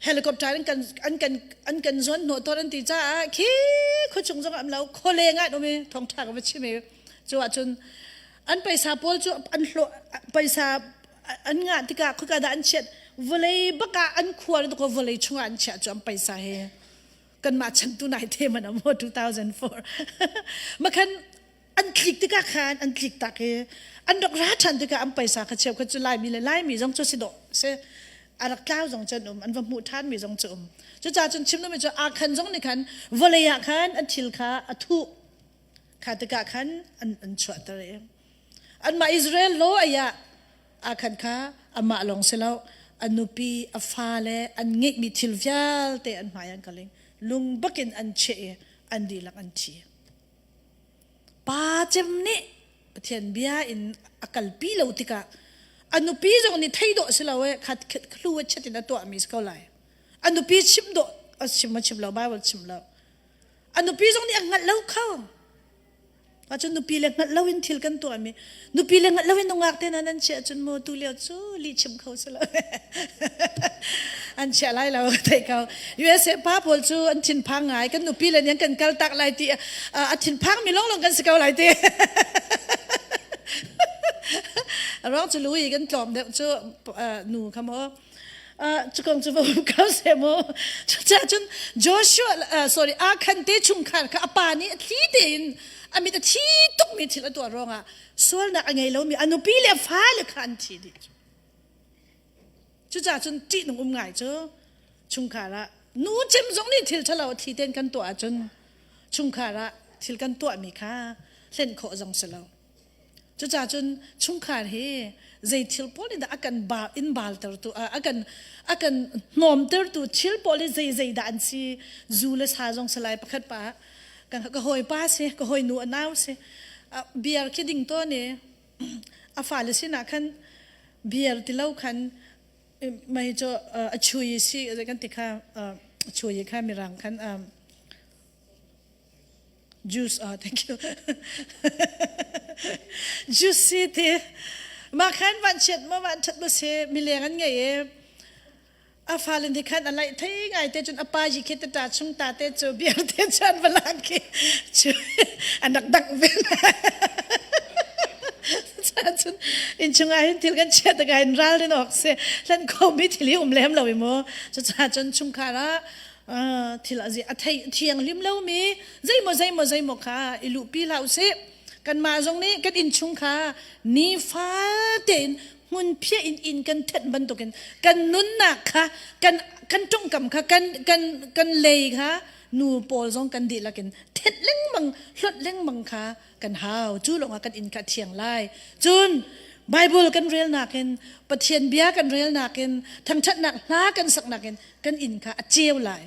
helicopter in kan an kan an kan zawn hnawh tawn an ti caah khi khuachung zong am lo khualeng ah um i thawngṭha ka va chim i cu ahcun an paisa pawl cu an hlawh paisa an ngah tikah khuka dah an chiat vawlei bak ah an khua le ko vawlei chungah an chiah cu an paisa he kanmah chan tu nai te man amo 2004 makhan an tlik tikah khan an tlik tak i an rak ra ṭhan tikah an paisa kha cheu kha cu Laimi le Laimi zong cu si dawh si a rak tlau zong cu an um an va hmuh ṭhan mi zong cu um cucaah cun chim duhmi cu Akhan zong nih khan vawlei ah khan an thil kha a thuh kha tikah khan an an chuahter i anmah Israel law ai ah Akhan kha amah lawng si lo a nupi a fale an ngeihmi thil vialte an hmai an kaling lung bakin an cheh i an dihlak an thi. Pa cem nih Pathian bia in a kalpi lo tikah a nupi zong nih thei dawh si lo e khat khlu a chet in a tuahmi si ko lai. A nupi chim dawh a chim a chim lo Bible chim lo. A nupi zong nih a hngalh lo kho. Ahcun nupi le hngalh lo in thil kan tuahmi nupi le hngalh lo in nungak te nan chiah cun mu tu lio cu lih chim kho si lo an chiah lai lo thei ko USA pa pawl cu an thinphang ngai kan nupi le nih kan kal tak lai ti a thinphang mi long long kan si ko lai ti ruang cu lui kan tlawm deuh cu nu kha maw cu kong cu va um ko seh mu cucaah cun Joshua sorry Akhan te chungkhar kha a pa nih a thli tein a mit a thi tukmi thil a tuah ruangah sualnak a ngei lomi a nupi le a fale kha an thi dih cucaah cun ṭihnung um ngai cu chungkhar ah nu cem zong nih thil ṭhalo a thli tein kan tuah ahcun chungkhar ah thil kan tuahmi kha hlen khawh zong si lo Cucaah cun chungkhar hi zei thil pawl in dah a kan baal in baaltertu a kan a kan hnawmtertu thil pawl hi zei zei dah an si zu le sa zong si lai pakhat pa ka ka hawipa si ka hawinu a nau si beer khi ding tawn i a fale sinah khan beer ti lo khan mei cu a chui si kan ti kha a chui kha mirang khan Juice ah thank you. Juice si ti mah khan van chiat ma van that ma si mileng an ngei i a fale nih khan a laih thei ngai te cun a pa yi khi ta chung ta te cu beer te chan va lak khi cu an rak dang ve cun innchung ah hin thil kan chiat ka in ral rin awk si hlan ko mi thil hi um lem lo i mu cucaah cun chungkhar ah thil a a thei thianghlim lomi zeimaw zeimaw zeimaw kha i luhpi hlah usih kanmah zong nih kan innchung kha nifa tein Hmunphiah in inn kan thenh bantukin kan nunnak kha kan kan tongkam kha kan kan kan lei kha nu pawl zong kan dihlak in thenh lengmang hlonh lengmang kha kan hau. Cu lawngah kan inn kha a thiang lai. Cun Bible kan relnak in Pathian bia kan relnak in thangṭhatnak hla kan saknak in kan inn kha a ceu lai.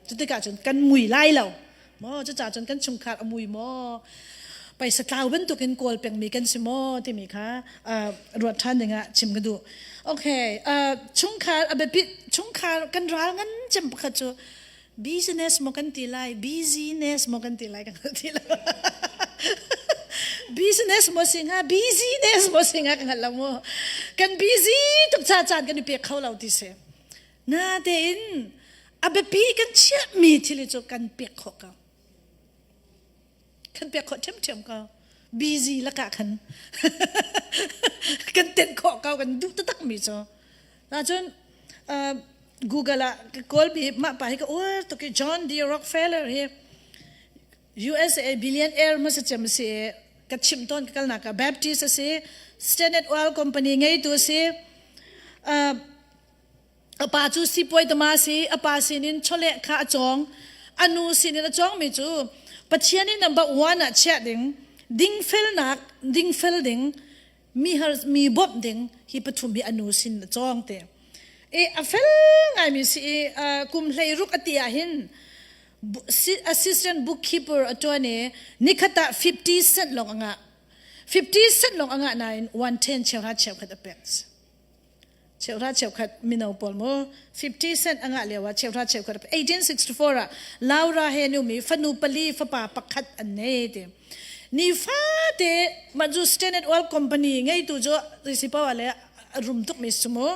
Cutikah cun kan mui lai lo. Maw cucaah cun kan chungkhar a mui maw? Paisa tlau bantukin kawl pengmi kan si maw timi kha ruat ṭhan dingah chim ka duh. Okay, chungkhar a biapit chungkhar kan ral ngan cem pakhat cu business maw kan ti lai busyness maw kan ti lai kan ti lo. business maw si hnga busyness maw si hnga ka hngal lo mu. Kan busy tuk ca caan kan i pek kho lo ti si. Natein a biapi kan chiahmi thil hi cu kan pek khawh ko. Kan pek khawh ṭhiamṭhiam ko. Busy lakah khan kan tenh khawh ko kan duh taktakmi cu. Ahcun Google ah ka kawlmi mah pa hi ka uar tuk i John D. Rockefeller hi USA billionaire hmasa cem a si i ka chimh tawn ka kalnak ah Baptist a si, Standard Oil Company ngeitu a si. A pa cu sipuai tama a si, a pa sinin chawleh kha a cawng. A nu sinin a cawngmi cu Pathian i number one ah chiah ding, dingfelnak, dingfel ding, mi har mi bawmh ding hi pathum hi a nu sin a cawng te. E a fel ngaimi si i kum 16 a ti ah hin assistant bookkeeper a ṭuan i nikhat ah 50 cent lawng a ngah. 50 cent lawng a ngah nain 110 cheuhra cheukhat a pek. Cheuhra cheukhat mino pawl mu 50 cent a ngah lio ah cheuhra cheukhat 1864 ah Laura he numi fanu pali fapa pakhat an nei ti. Nifate mah cu Standard Oil Company ngeitu cu risi poah le a rum tuk mi si mu.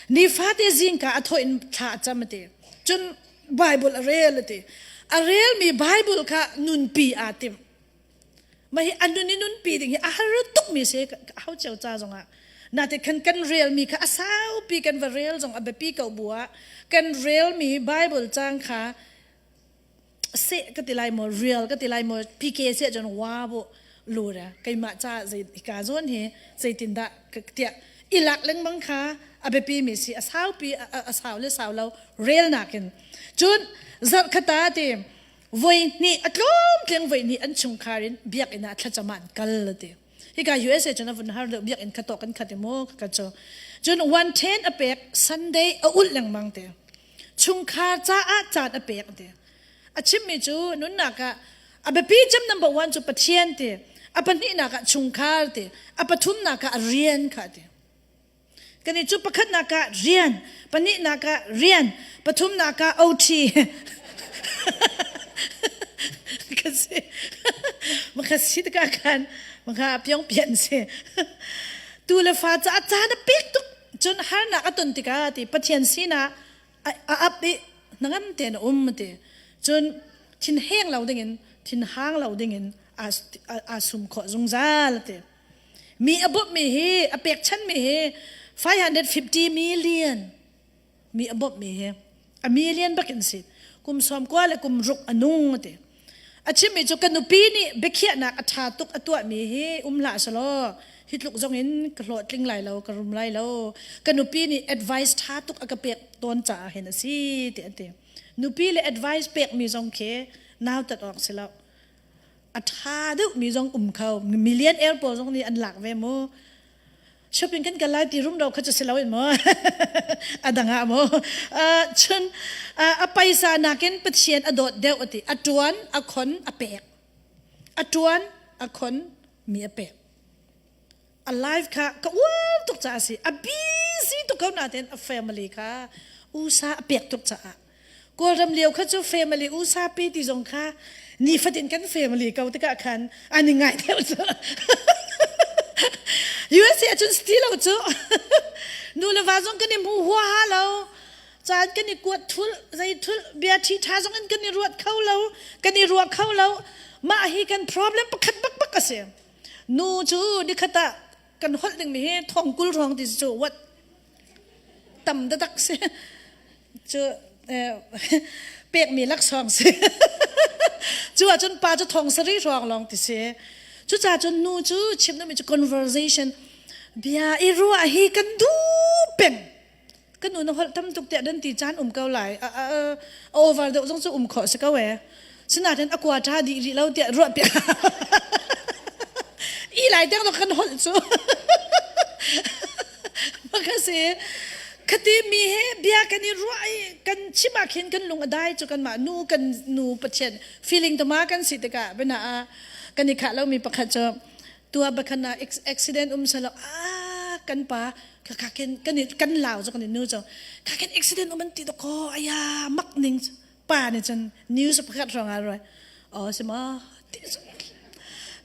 Nifate zingka a thawh in thla a cam ati. Cun Bible a rel ati. A relmi Bible kha nunpi aa tim. Mah hi a nun i nunpi ding hi a har tukmi si hau cio ca zongah. Nate khan kan relmi kha a saupi kan va rel zong a biapi ko bu ah kan relmi Bible cang kha seh ka ti lai maw real ka ti lai maw PK seh cun wa bu lu ra keimah ca zei ka zawn hi zeitindah tiah i lak lengmang kha a biapi mi si a saupi a sau le sau lo rel nakin cun zarh khata ti voi hnih a tlawm tleng voi hnih an chungkhar in biakinn ah thlacam ah an kal ti hika USA cun a vun har deuh biakinn kha to kan khat i mu ka cu cun 110 a pek Sunday a ulh lengmang te chungkhar caah caan a pek ti a chimmi cu nunnak ah a biapi cem number one cu Pathian ti a pahnihnak ah chungkhar ti a pathumnak ah rian kha ti Kan i cu pakhatnak ah rian, pahnihnak ah rian, pathumnak ah OT. Ka si. Maka si tikah khan maka pyong pian si. Tu le fa caah caan a pek tuk. Cun harnak a ton tikah ti Pathian sinah a ap i hnangam tein a um ti. Cun thin heng lo dingin thin hang lo dingin aa sum khawh zungzal ti. Mi a bawmhmi hi a pekchanmi hi 550 million mi a bawmhmi hi a million bak in si kum sawm kua le kum ruk a nung ti a chimmi cu ka nupi nih biakhiahnak a ṭha tuk a tuahmi hi um hlah selaw hi tluk zong in ka hlawhtling lai lo ka rum lai lo ka nupi nih advice ṭha tuk a ka pek tawn caah hin a si ti an ti nupi le advice pekmi zong khi nautat awk si lo a ṭha deuhmi zong um kho millionaire pawl zong nih an lak ve mu shopping kan kal lai ti rum ro kha cu si lo in mu a dang ah mu cun a paisa nakin Pathian a dawt deuh ati a ṭuan a khon a pek a ṭuan a khon mi a pek a life kha ka uar tuk caah a si a busy tuk ko nain a family kha usa a pek tuk caah Kawlram lio kha cu family usa pe ti zong kha nifatin kan family ko tikah khan an i ngai deuh cu USA ahcun sti lo cu nu le va zong kan i hmu huaha lo caan kan i kuat thul zei thul bia ṭhi ṭha zong in kan i ruat kho lo kan i ruah kho lo mah hi kan problem pakhat bak bak a si Nu cu nikhat ah kan holh dingmi hi thong kul hrawng ti cu what tam taktak si cu pekmi laksawng si cu ahcun pa cu thong sarih hrawng lawng ti si cucaah cun nu cu chim duhmi cu conversation. Bia i ruah hi kan duh peng. Kan nu na holh tam tuk tiah dan ti caan um ko lai. A over deuh zong cu um khawh si ko e. Sinain a kua ṭha dih rih lo tiah ruah piak. I lai deng kan holh cu. Maka si khati mi he bia kan i ruah i kan chim ah khin kan lung a dai cu kanmah nu kan nu Pathian feeling tama kan si tikah bena ah kan i khah lomi pakhat cu tua bakhan ah accident um salo ah kan pa ka ken kan kan lau cu kan nu cu ka ken accident um an ti ko aya mak ning pa nih cun news pakhat hrawng ah roi oh si ma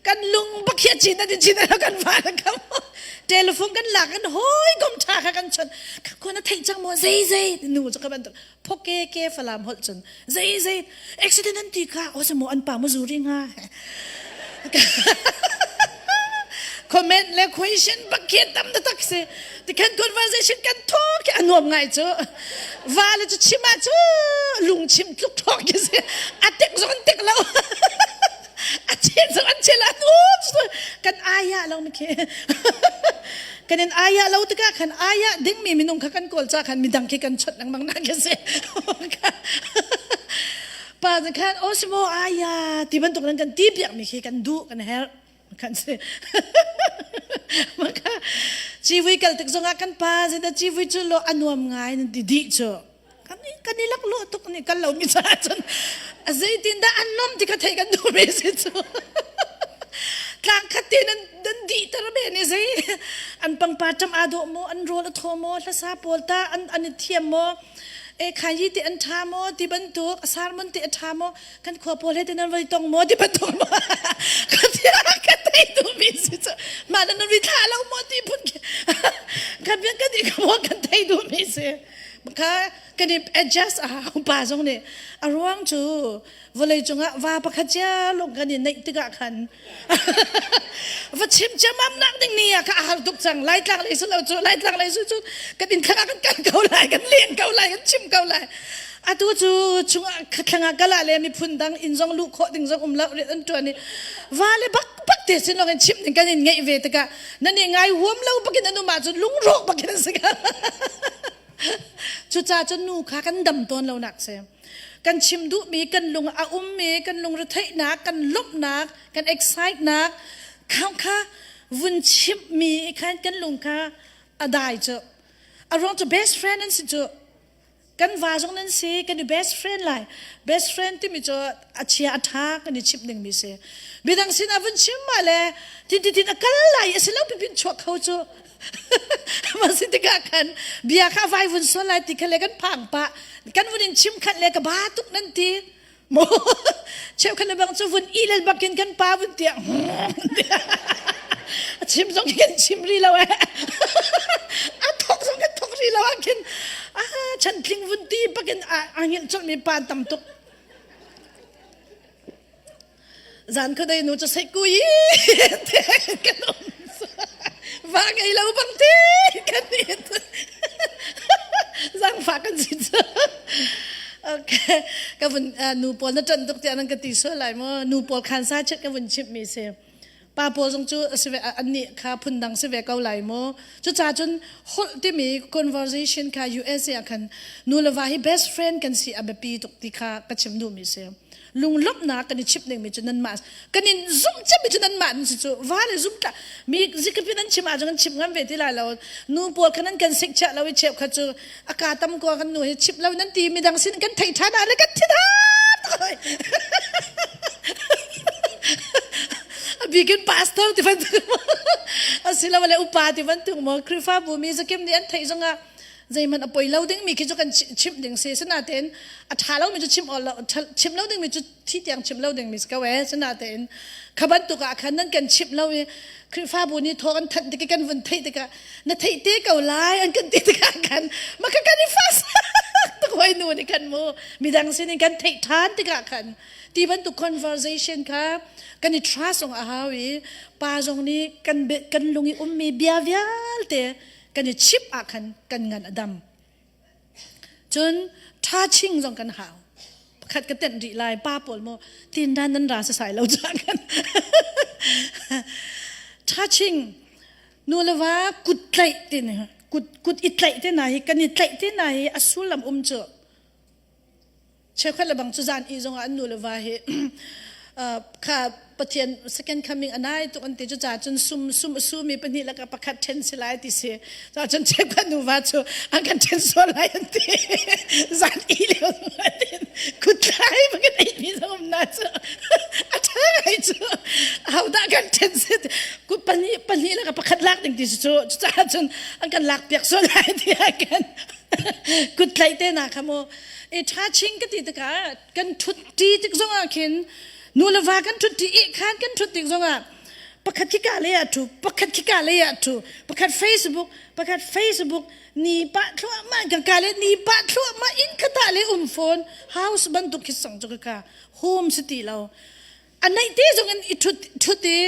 kan lung bak hi chin na chin na kan va na kam telephone kan lak kan hoi kom tha kha kan chon ka ko na thei chang mo zei zei nu chu ka ban phoke ke falam hol chun zei zei accident an ti kha o se mo an pa mo zuri nga comment le question bak khi tam da tak si ti kan conversation kan thok khi anuam ngai cu va le cu chim ah cu lung chim tluk thok khi si a tek zong an tek lo a chen zong an chen la kan aya lo mi khi kan in aya lo tikah khan aya ding mi minung kha kan kawl cha khan midang khi kan chot lengmang na khi si pa khan osimo aya ti bantuk nan kan ti piak mi khi kan duh kan herh kan si maka civui kal tik zongah kan pa zeta civui cu lo anuam ngai nan ti dih cu kan kan i lak lo tuk ni kal lo mi cha cun zeitin dah an lom ti ka thei kan duh mi si cu tlang khat te nan nan dih tar me ni zei an pangpa ṭam aa dawh maw an rawl a thaw maw hlasa pawl ta an an i thiam maw e khayi ti an ṭha maw ti bantuk a sarmon ti a ṭha maw kan khua pawl he te nan voi tong maw ti bantuk maw ka tia ka thei tu mi si cu mah nan ri thla lo maw ti phun kan kan i ka maw kan thei du mi si kha kan i adjust a hau pa zong nih a ruang cu vawlei cungah va pakhat cia lung kan i neih tikah khan va chim ciamam nak ding ni ah kha a har tuk cang laitlang lei si lo cu laitlang lei su cu kan inn thlang ah kan kal ko lai kan leng ko lai kan chim ko lai atu cu chungah thlang ah kal ah le miphun dang inn zong luh khawh ding zong um lo rian an tuan i va le bak bak te sin lawng in chim ding kan in ngeih ve tikah nan i ngai huam lo bakin an um ahcun lungrawk bakin an si cucaah cun nu kha kan dam tawn lo nak si kan chim duhmi kan lung a ummi kan lungretheihnak kan lawmhnak kan excitenak kha kha vun chimhmi khan kan lung kha a dai cu a ruang cu best friend an si cu kan va zong nan si kan i best friend lai best friend timi cu a chia a tha kan i chimh dingmi si midang sin a vun chim ma le tin tin tin a kal lai a si lo pipin chuak kho cu ma si tikah khan bia kha vai vun sual lai ti kha le kan phang pa kan vun in chim khat le ka ba tuk nan ti mo cheu khan le bang cu vun i le bakin kan pa vun tiah a chim zong kan chim ri lo eh a thok zong kan thok ri lo ah khin a chan tling vun ti bakin a ngilh colh mi pa tam tuk zan khuadei nu cu sei kui te kan um va ngei lo bang te kan it zangfa kan si cu okay ka vun nu pawl na ṭan tuk tiah nan ka ti sual lai maw nu pawl khan sa chet ka vun chimh mi si pa pawl zong cu a si ve annih kha phundang si ve ko lai maw cucaah cun holh timi conversation kha USA ah khan nu le va hi best friend kan si a biapi tuk ti kha ka chim duhmi si lunglawmhnak kan i chimh dingmi cu nanmah kan in zumh cemmi cu nanmah nan si cu va le zum tla mi zikapi nan chim ahcun kan chimh ngam ve ti lai lo nu pawl kha nan kan sik chiah lo i cheukhat cu a ka tam ko kan nu hi chimh lo nan ti midang sin kan theih ṭhan ah le kan thin a bikin pastor ti bantuk asilole upa ti bantuk maw Khrihfabu mi zakim nih an theih zongah zeihmanh a poi lo ding mi khi cu kan chimh ding si sinatein a ṭha lo mi cu chimh lo chimh lo ding mi cu thi tiang chimh lo ding mi si ko ee sinatein kha bantuk ah khan nan kan chimh lo i Khrihfabu nih thawng an thanh tik i kan vun theih tikah na theih te ko lai an kan ti tikah khan maka kan i fas tuk hoi nu nih khan mu midang sin in kan theih ṭhan tikah khan ti bantuk conversation kha kan i trust zong a hau i pa zong nih kan kan lung i ummi bia vialte kan i chip ah khan kan ngan a dam cun touching zong kan hau pakhat ka tenh rih lai pa pawl maw tin dan nan ra sasai lo cha kan touching. Nu le va kut tlaih ti ni kut kut i tlaih te na hi kan i tlaih te na hi a sullam um cu cheukhat le bang cu zan i zongah an nu le va hi kha Pathian second coming anai tuk an ti cu ca cun sum sum sumi pahnih laka pakhat then si lai ti si ca cun cheukhat nu va cu an kan then sual lai an ti zan i lio kut tlai bangin ei mi zong um na cu a ṭha ngai cu hodah kan then si kut pahnih pahnih laka pakhat lak ding ti cu cucaah cun an kan lak piak sual lai ti kan kut tlaih te na kha mu e ṭha ching ka ti tikah kan ṭhut ṭi tik zongah khin nu le va kan ṭhut ṭi i khan kan ṭhut tik zongah pakhat khi ka lei ah ṭhu pakhat khi ka lei ah ṭhu pakhat Facebook pakhat Facebook ni pah thluahmah ka ka le ni pah thluahmah inn khata le um phone house bantuk khi sang cu ka ka home si ti lo a neih te zong in i ṭhut ṭhut i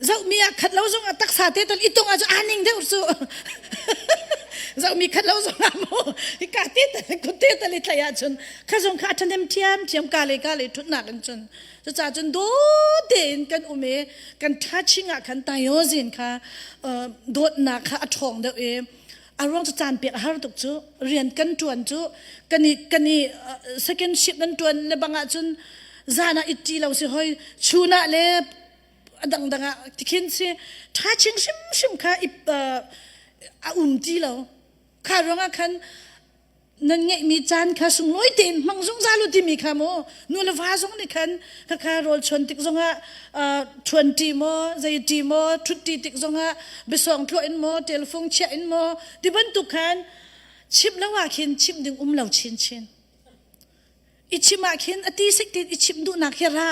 zohmi ah khat lo zong ah taksa te tal i tung ah cu aa ning deuh cu zohmi khat lo zong ah mu ka te tal kut te tal i thlai ahcun kha zong kha a ṭhahnem ṭhiam ṭhiam ka le ka le ṭhutnak in cun cucaah cun dawt tein kan um i kan ṭhaching ah khan tayozin kha dawtnak kha a ṭhawng deuh i a ruang cu caan pek a har tuk cu rian kan ṭuan cu kan i kan i second shift nan ṭuan le bang ahcun zan ah it ṭi lo si hoi chun ah le a dangdang ah tikhin si ṭhaching hrimhrim kha a um ti lo kha ruangah khan nan ngeihmi caan kha sunglawi tein hmang zungzal u timi kha mu nu le va zong nih khan khakha rawl chuan tik zongah ṭhuan ṭi maw zei ṭi maw ṭhut ṭi tik zongah biasawng thluah in maw telfung chiah in maw ti bantuk khan chimh lo ah khin chimh ding um lo chinchin i chim ah khin a ti sik tin i chimh duhnak hi ra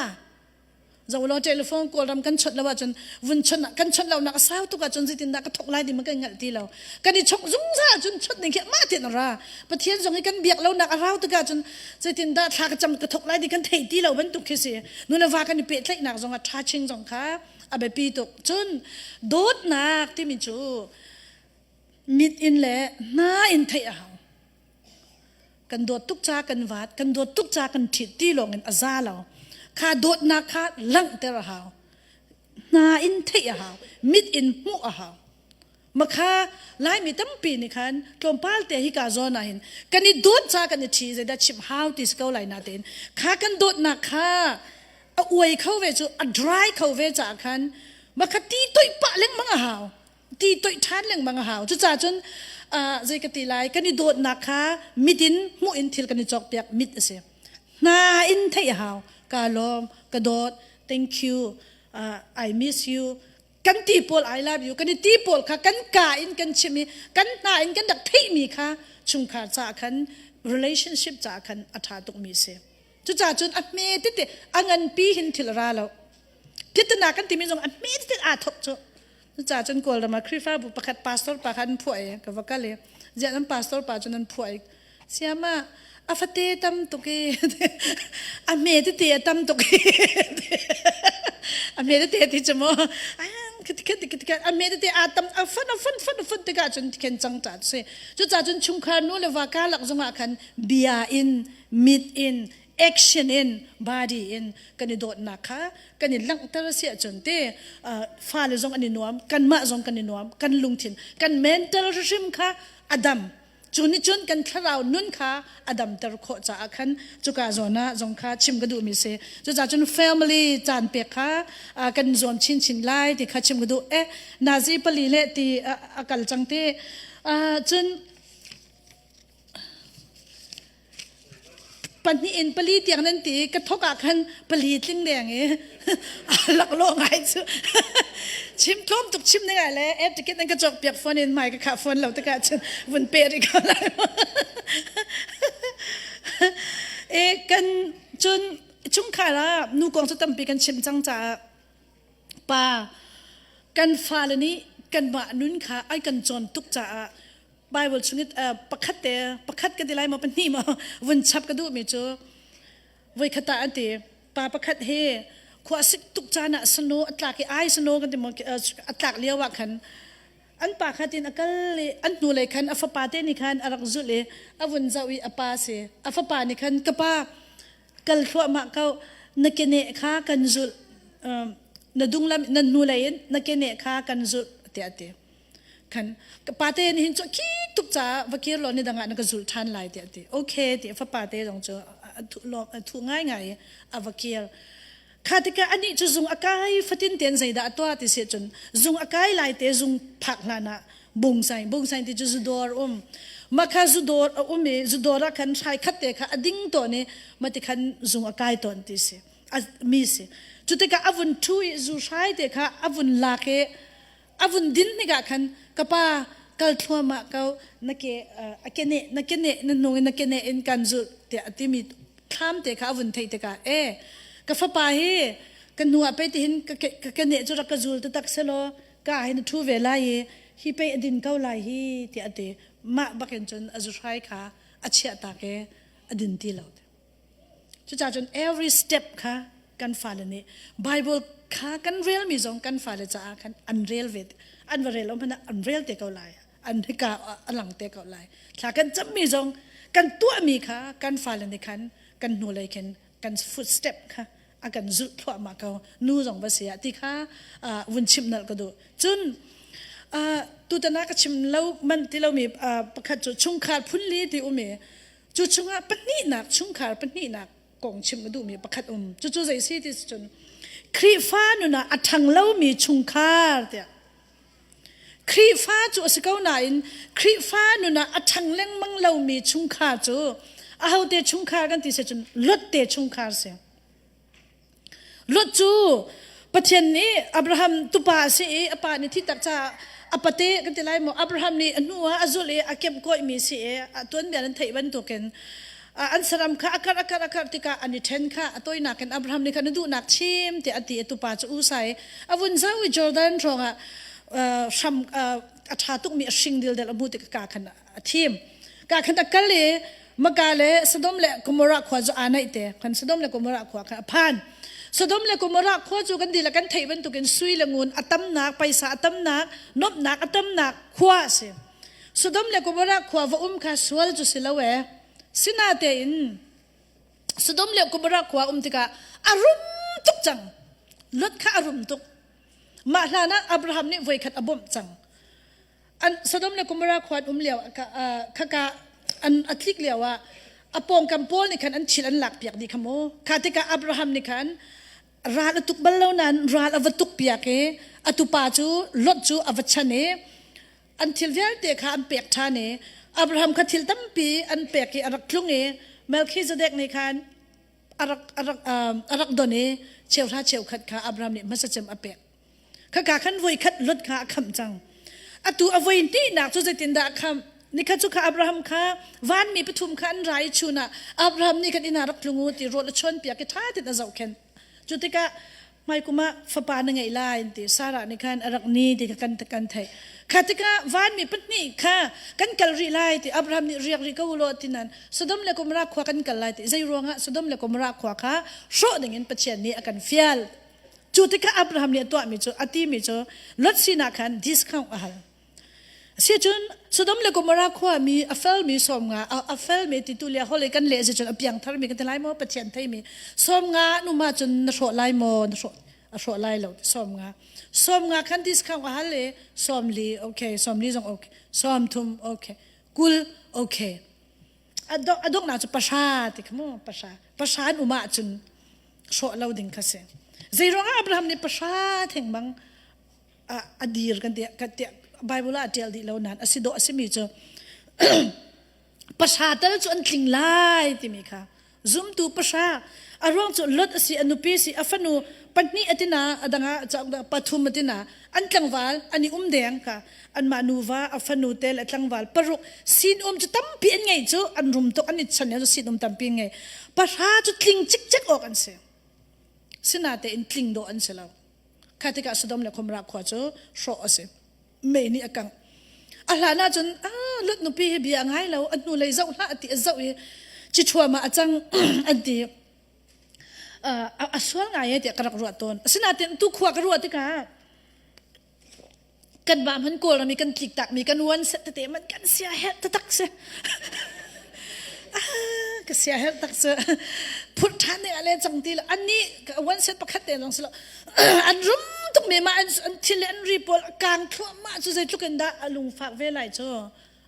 Zolo telephone Kawlram kan chawnh lo ahcun vun chawnh kan chawnh lonak a sau tuk ahcun zeitindah ka thok lai ti man kan hngalh ti lo. Kan i chok zungzal ahcun chawnh ding khi mah tein a ra. Pathian zong hi kan biak lonak a rau tik ahcun zeitindah thla ka cam ka thok lai ti kan theih ti lo bantuk khi si. Nu le va kan i pehtlaihnak zong ah ṭha zong kha a biapi tuk. Cun dawtnak timi cu mit in le hna in theih a hau. Kan dawt tuk ca kan vat, kan dawt tuk ca kan ṭhit ti lawng in a za lo. Kha dawtnak kha langhter a hau. Hna in theih a hau. Mit in hmuh a hau. Makha Laimi tampi nih khan tlawmpal te hika zawn ah hin kan i dawt ca kan i ṭhi zeidah chim hau ti si ko lai natein kha kan dawtnak kha a uai kho ve cu a dry kho ve caah khan makha ti toih pah lengmang a hau. Ti toih ṭhan lengmang a hau. Cucaah cun zei ka ti lai, kan i dawtnak kha mit in hmuh in thil kan i cawkpiak mit a si. Hna in theih a hau. Ka lawm, ka dawt, thank you, I miss you, kan ti pawl I love you, kan i ti pawl kha kan ka in kan chim i kan hna in kan rak theihmi kha chungkhar caah khan relationship caah khan a ṭha tukmi a si. Cucaah cun a hme tete a nganpi hin thil a ra lo. Pitana kan timi zong a hme tete aa thawk cu. Cucaah cun Kawlram ah Khrihfabu pakhat pastor pa kha an phuah i ka va kal i ziah nan pastor pa cu nan phuah i siama a fate tam tuk i a hme tete a tam tuk i a hme tete ti cu mu a hme tete a tam a fun a fun fun a fun tikah cun khen cang ta si cucaah cun chungkhar nu le va karlak zongah khan bia in mit in action in body in kan i dawtnak kha kan i langhter a si ahcun te fale zong an i nuam kanmah zong kan i nuam kan lungthin kan mental hrim kha a dam cu nih cun kan thlarau nun kha a damter khawh caah khan cuka zawn ah zong kha chim ka duhmi si cucaah cun family caan pek kha kan zuam chinchin lai ti kha chim ka duh eh nazi pali le ti a kal cang ti cun Pahnih in pali tiang nan ti i ka thok ah khan pali tling deng i laklawh ngai cu chim tlawm tuk chim ding ah le air ticket nan ka cawk piak phone in mai ka khah phone lo tikah cun vun pe rih ko lai e kan cun chungkhar ah nu kong cu tampi kan chim cang caah pa kan fale nih kanmah nun kha ai kan cawn tuk caah Bible chung i pakhat te pakhat ka ti lai maw pahnih maw vun chap ka duhmi cu voikhat ah an ti pa pakhat he khua sik tuk caan ah sano a tlak i ai sano kan ti maw a tlak lio ah khan an pa kha tin a kal i an hnu lei khan a fapa te nih khan a rak zulh i a vun zoh i a pa si a fapa nih khan ka pa kal thluahmah ko na keneh kha kan zulh na dung lam na hnu lei in na keneh kha kan zulh. tiah a ti. Khan ka pate nih hin cu khi tuk caah va kir law ni dang ah na ka zulh ṭhan lai tiah a ti. Okay ti fapa te zong cu a thu ngaingai i a va kir. Kha tikah anih cu zung a kai fatin tein zeidah a tuah ti si cun zung a kai lai te zung phak hlan ah bungsain bungsain ti cu zudawr um makha zudawr a um i zudawr ah khan hrai khat te kha a ding tawn i mati khan zung a kai tawn ti si mi si cu tikah a vun ṭhu i zu hrai te kha a vun lak i a vun din tikah khan ka pa kal thluahmah ko na ke a kene na kene na hnung in na kene in kan zulh tiah a timi thlam te kha a vun theih tikah e ka fapa hi ka hnu ah pei tihin ka kene cu rak ka zul taktak selaw ka hin a ṭhu ve lai i hi pei a din ko lai hi tiah a ti mah bakin cun a zuhrai kha a chiah tak i a din ti lo Cucaah cun every step kha kan fale nih Bible kha kan relmi zong kan fale caah khan an rel ve an va rel lo hmanh ah an rel te ko lai an hika a lang te ko lai thla kan cammi zong kan tuahmi kha kan fale nih khan kan hnulei khin kan footstep kha a kan zulh thluahmah ko nu zong va si ah ti kha vun chimh nalh ka duh cun tutan ah ka chim lo man ti lomi pakhat cu chungkhar phunli ti um i Cu chungah pahnihnak chungkhar pahnihnak kong chim ka duhmi pakhat um. Cucu zei si ti cun Khrihfa nun ah a ṭhang lomi chungkhar tiah. Khrihfa cu a si ko nain Khrihfa nun ah a ṭhang lengmang lomi chungkhar cu ahote chungkhar kan ti si cun Lot te chungkhar si. Lot cu Pathian nih Abraham tupa a si i a pa nih thi tak caah a pate kan ti lai maw Abraham nih a hnu ah a zulh i a kemhkawihmi si i a tuanbia nan theih bantukin an saram kha a karh a karh a karh tikah an i ṭhen kha a tawinak in Abraham nih khan na duhnak chim tiah a ti i tupa cu usa i a vun zau i Jordan hrawngah hram a ṭha tukmi a hring dildel a hmuh tikah ka khan a thim ka khan a kal i Maka le Sodom le Gomorrah khua cu aa naih te khan Sodom le Gomorrah khua kha a phan Sodom le Gomorrah khua cu kan dihlak kan theih bantukin sui le ngun a tamnak paisa a tamnak nuamhnak a tamnak khua a si Sodom le Gomorrah khua va um kha sual cu si lo e sinatein Sodom le Gomorrah khua um tikah a rum tuk cang Lot kha a rum tuk mah hlan ah Abraham nih voikhat a bawmh cang an Sodom le Gomorrah khua an um lio khaka an a tlik lio ah a pawngkam pawl nih khan an thil an lak piak dih kha mu kha tikah Abraham nih khan ral a tuk bal lo nain ral a va tuk piak i a tupa cu Lot cu a va chan i an thil vialte kha an pek ṭhan i Abraham kha thil tampi an pek i a rak tlung i Melchizedek nih khan a rak a rak a rak don i cheuhra cheukhat kha Abraham nih hmasa cem a pek Khaka khan voi khat Lot kha a khamh cang. Atu a voi hnihnak cu zeitindah a khamh? Nikhat cu kha Abraham kha vanmi pathum kha an ra i chun ah Abraham nih khan inn ah rak tlung u ti rawl a chuanpiak i ṭha tein a zohkhenh. Cu tikah hmaikum ah fapa na ngeih lai an ti. Sarah nih khan a rak ni ti kha kan kan theih. Kha tikah vanmi pahnih kha kan kal rih lai ti Abraham nih riak rih ko u law ti nain Sodom le Gomorrah khua kan kal lai ti zei ruangah Sodom le Gomorrah khua kha hrawh dingin Pathian nih a kan fial. Cu tikah Abraham nih a tuahmi cu a timi cu Lot sinah khan discount a hal. Sicun Sodom le Gomorrah khuami a felmi 50 a felmi ti tu le holei kan leh si cun a piangtharmi kan ti lai maw Pathian theimi 50 nu ma cun na hrawh lai maw na hrawh a hrawh lai lo 50 50 khan discount a hal i 40 okay 40 zong okay 30 okay 20 okay a donghnak cu pahra ti kha mu pahra pahra an um ahcun hrawh lo ding kha si zeiruangah Abraham nih pahra theng bang a dir kan ti kan ti Bible ah a ṭial dih lo nain a si dawh a simi cu pahra tal cu an tling lai timi kha zumtu pahra a ruang cu Lot a si a nupi si a fanu pahnih a tina a dang ah pathum a tina an tlangval an i um deng kha anmah nuva a fanu te le tlangval paruk sinum cu tampi an ngei cu an rum tuk an i chan cu sinum tampi an ngei pahra cu tling cikcek awk an si sinatein tling dawh an si lo kha tikah Sodom le Gomorrah khua cu hrawh a si mei nih a kangh a hlan ahcun ah Lot nupi hi bia a ngai lo a hnu lei zoh hlah a ti a zoh i ciṭhuam ah a cang an ti a sual ngai e tiah ka rak ruah tawn asinain tu khua ka ruah tikah kan mah hman kawlram i kan tlik takmi kan uan set tete man kan sia herh taktak si ka sia herh tak si phurh ṭhan ding ah le cang ti lo an nih one set pakhat te zong si lo an rum tuk. tuk mi mah an thil le an ri pawl a kang thluahmah cu zeitluk in dah a lungfak ve lai cu.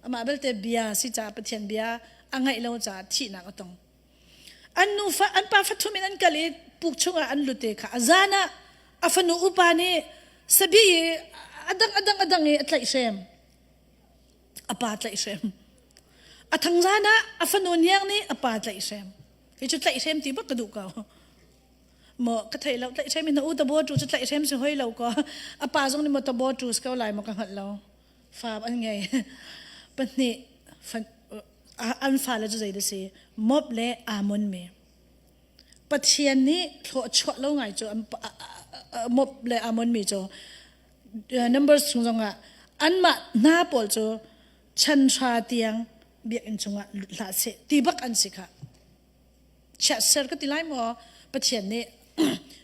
Amah belte bia si caah Pathian bia a ngaih lo caah thihnak a tong. An nufa an pa fathum in an kal i puk chungah an lut i kha a zan ah a fanu upa nih sabi i a dang a dang a dang i a tlaihhrem. A pa tlaihhrem. A thangzan ah a fanu niang nih a pa tlaihhrem. Kei cu tlaihhrem ti bak ka duh ko. Maw ka thei lo tlaihhrem in na u tabo tu cu tlaihhrem si hoi lo ko. A pa zong nih maw tabo tu si ko lai maw ka hngalh lo. Fa an ngei. Pahnih an fale cu zei dah si Moab le Ammon mi. Pathian nih thluachuah lo ngai cu Moab le Ammon mi cu Numbers chung zongah anmah hna pawl cu chan hra tiang biakinn chungah lut hlah seh ti bak an si kha. Chiatser ka ti lai maw Pathian nih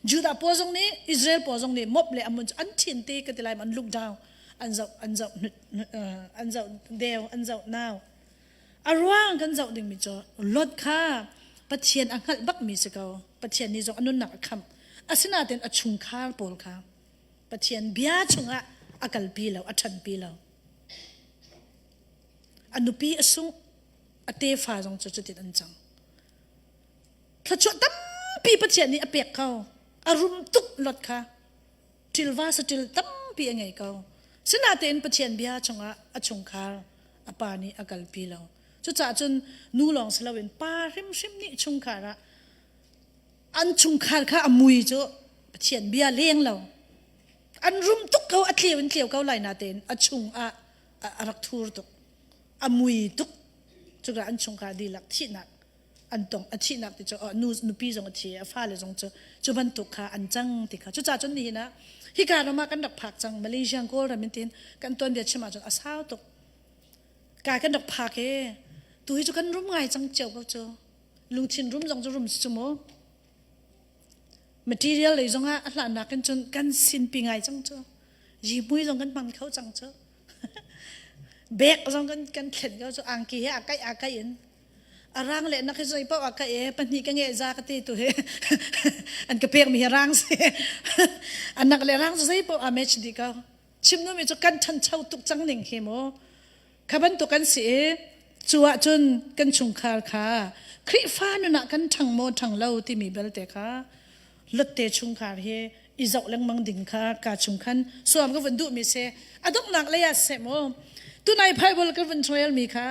Judah pawl zong nih Israel pawl zong nih Moab le Ammon cu an thin te ka ti lai maw an look down an zoh an zoh an zoh deu an zoh nau a ruang kan zoh dingmi cu Lot kha Pathian a hngalh bakmi si ko Pathian nih zong a nunnak a khamh asinain a chungkhar pawl kha Pathian bia chungah a kalpi lo a ṭhanpi lo a nupi a sungh a tefa zong cu cutin an cang thluachuah tampi Pathian nih a pek ko a rum tuk lot kha ṭilva saṭil tampi a ngei ko sinatein Pathian bia chungah a chungkhar a pa nih a kalpi lo cucaah cun nu lawng si loin pa hrimhrim nih chungkhar ah an chungkhar kha a mui cu Pathian bia leng lo an rum tuk ko a tleu in tleu ko lai natein a chung ah a rak thur tuk a mui tuk cuka an chungkhar dihlak thihnak an tong a thihnak ti cu nu nupi zong a thi a fale zong cu cu bantuk kha an cang ti kha cucaah cun nihin ah hika ram ah kan rak phak cang Malaysia Kawlram in tin kan tuanbia chim ahcun a sau tuk ka kan rak phak e tu hi cu kan rum ngai cang cio ko cu lungthin rum zong cu rum si cu mu material lei zong ah a hlannak in cun kan sinpi ngai cang cu jihmui zong kan hmang kho cang cu Bek zong kan kan thlen ko cu angki he a kaih a kaih in a rang le nak hi zei paoh a kaih e pahnih ka nge za ka ti tu he an ka pek mi hi rang si anak le rang zei paoh a match di ko chim nu mi cu kan ṭhancho tuk cang ning hi mu kha bantuk kan si i cu ah cun kan chungkhar kha Khrihfa nun ah kan ṭhang maw ṭhang lo timi belte kha lotte chungkhar hi i zoh lengmang ding kha ka chung khan suam ka vun duhmi si a donghnak lei ah seh mu tunai Bible ka vun trail mi kha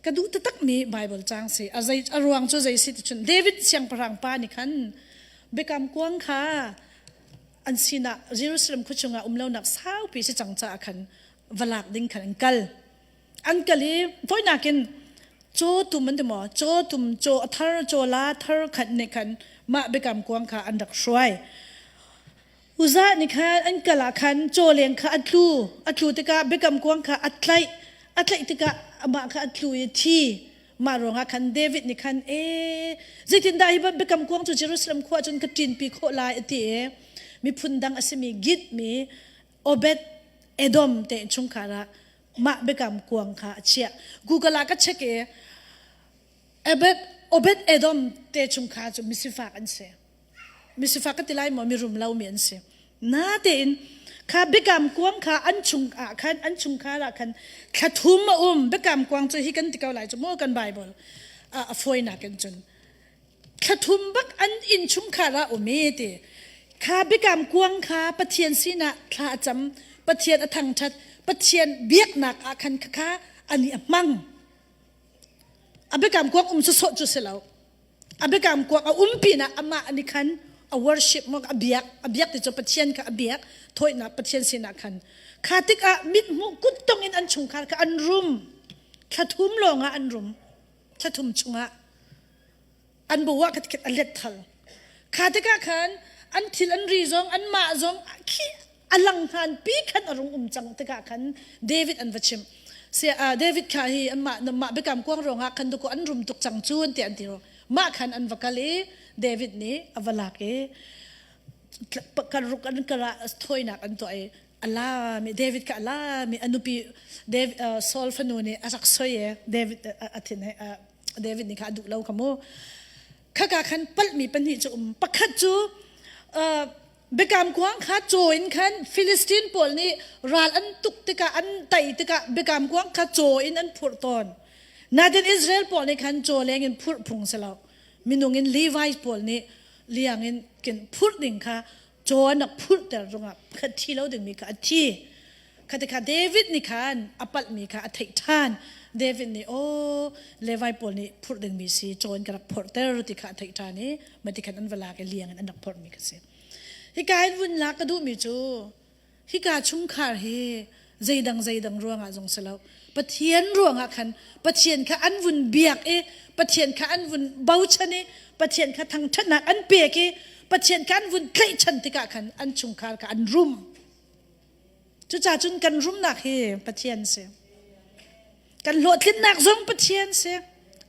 ka duh taktak mi Bible cang si a zei a ruang cu zei si ti cun David siangpahrang pa nih khan biakam kuang kha an sinah Jerusalem khua chungah um lonak saupi si cang caah khan va lak ding khan an kal an kal i voinak in caw tum an ti maw caw tum caw a thar caw la thar khat nih khan mah biakam kuang kha an rak hruai Uzah nih khan an kal ah khan caw leng kha a tlu a tlu tikah biakam kuang kha a tlaih a tlaih tikah amah kha a tlu i thi mah ruangah khan David nih khan e zeitindah hi biakam kuang cu Jerusalem khua cun ka ṭinpi khawh lai a ti i miphun dang a simi Git mi Obed Edom te chungkhar ah mah biakam kuang kha a chiah. Google ah ka check i Obed, Obed Edom te chungkhar cu misifak an si. Misifak ka ti lai maw mirum lomi an si. Natein kha biakam kuang kha an chung ah khan an chungkhar ah khan thla thum a um biakam kuang cu hi kan ti ko lai cu maw kan Bible a fawinak in cun thla thum bak an innchungkhar ah um i ti kha biakam kuang kha Pathian sinah thla a cam Pathian a thangṭhat Pathian biaknak ah khan kha ani a hmang a biakam kuang um sawsawh cu si lo a biakam kuang a um pinah amah nih khan a worship mo a biak a biak ti cu Pathian kha a biak thawinak Pathian sinah khan kha tikah mithmuh kuttong in an chungkhar kha an rum thla thum lawngah an rum thla thum chungah an bo ah khat a let thal kha tikah khan an thil an ri zong an mah zong khi a lang hnan pi khan a rung um cang tikah khan David an va chim se David kha hi anmah mah biakam kuang ruangah khan duku an rum tuk cang cun ti an ti ro mah khan an va kal i David nih a va lak i kan ruk an kara thawinak an tuah i ala mi David ka ala mi anupi David Saul fanu nih a rak soi e David a thin David nih kha a duh lo kha mu. Khaka khan palhmi pahnih cu um. Pakhat cu Biakam kuang kha caw in khan Filistin pawl nih ral an tuk tikah an tei tikah biakam kuang kha caw in an phurh tawn. Nain Israel pawl nih khan caw leng in phurh phung si lo. Minung in Levi pawl nih liang in kin phurh ding kha caw an rak phurhter ruangah kha thi lo dingmi kha a thi. Kha tikha David nih khan a palhmi kha a theih ṭhan. David nih aw Levi pawl nih phurh dingmi si caw in ka rak phorhter ti kha a theih ṭhan i mati khan an va lak i liang in an rak phorhmi kha si. Hika in vun lak ka duhmi cu hika chungkhar hi zeidang zeidang ruangah zong si lo Pathian ruangah khan Pathian kha an vun biak i Pathian kha an vun bochan i Pathian kha thangṭhatnak an pek i Pathian kha an vun tlaihchan tikah khan an chungkhar kha an rum. Cucaah cun kan rumnak hi Pathian si. Kan hlawhtlinnak zong Pathian si.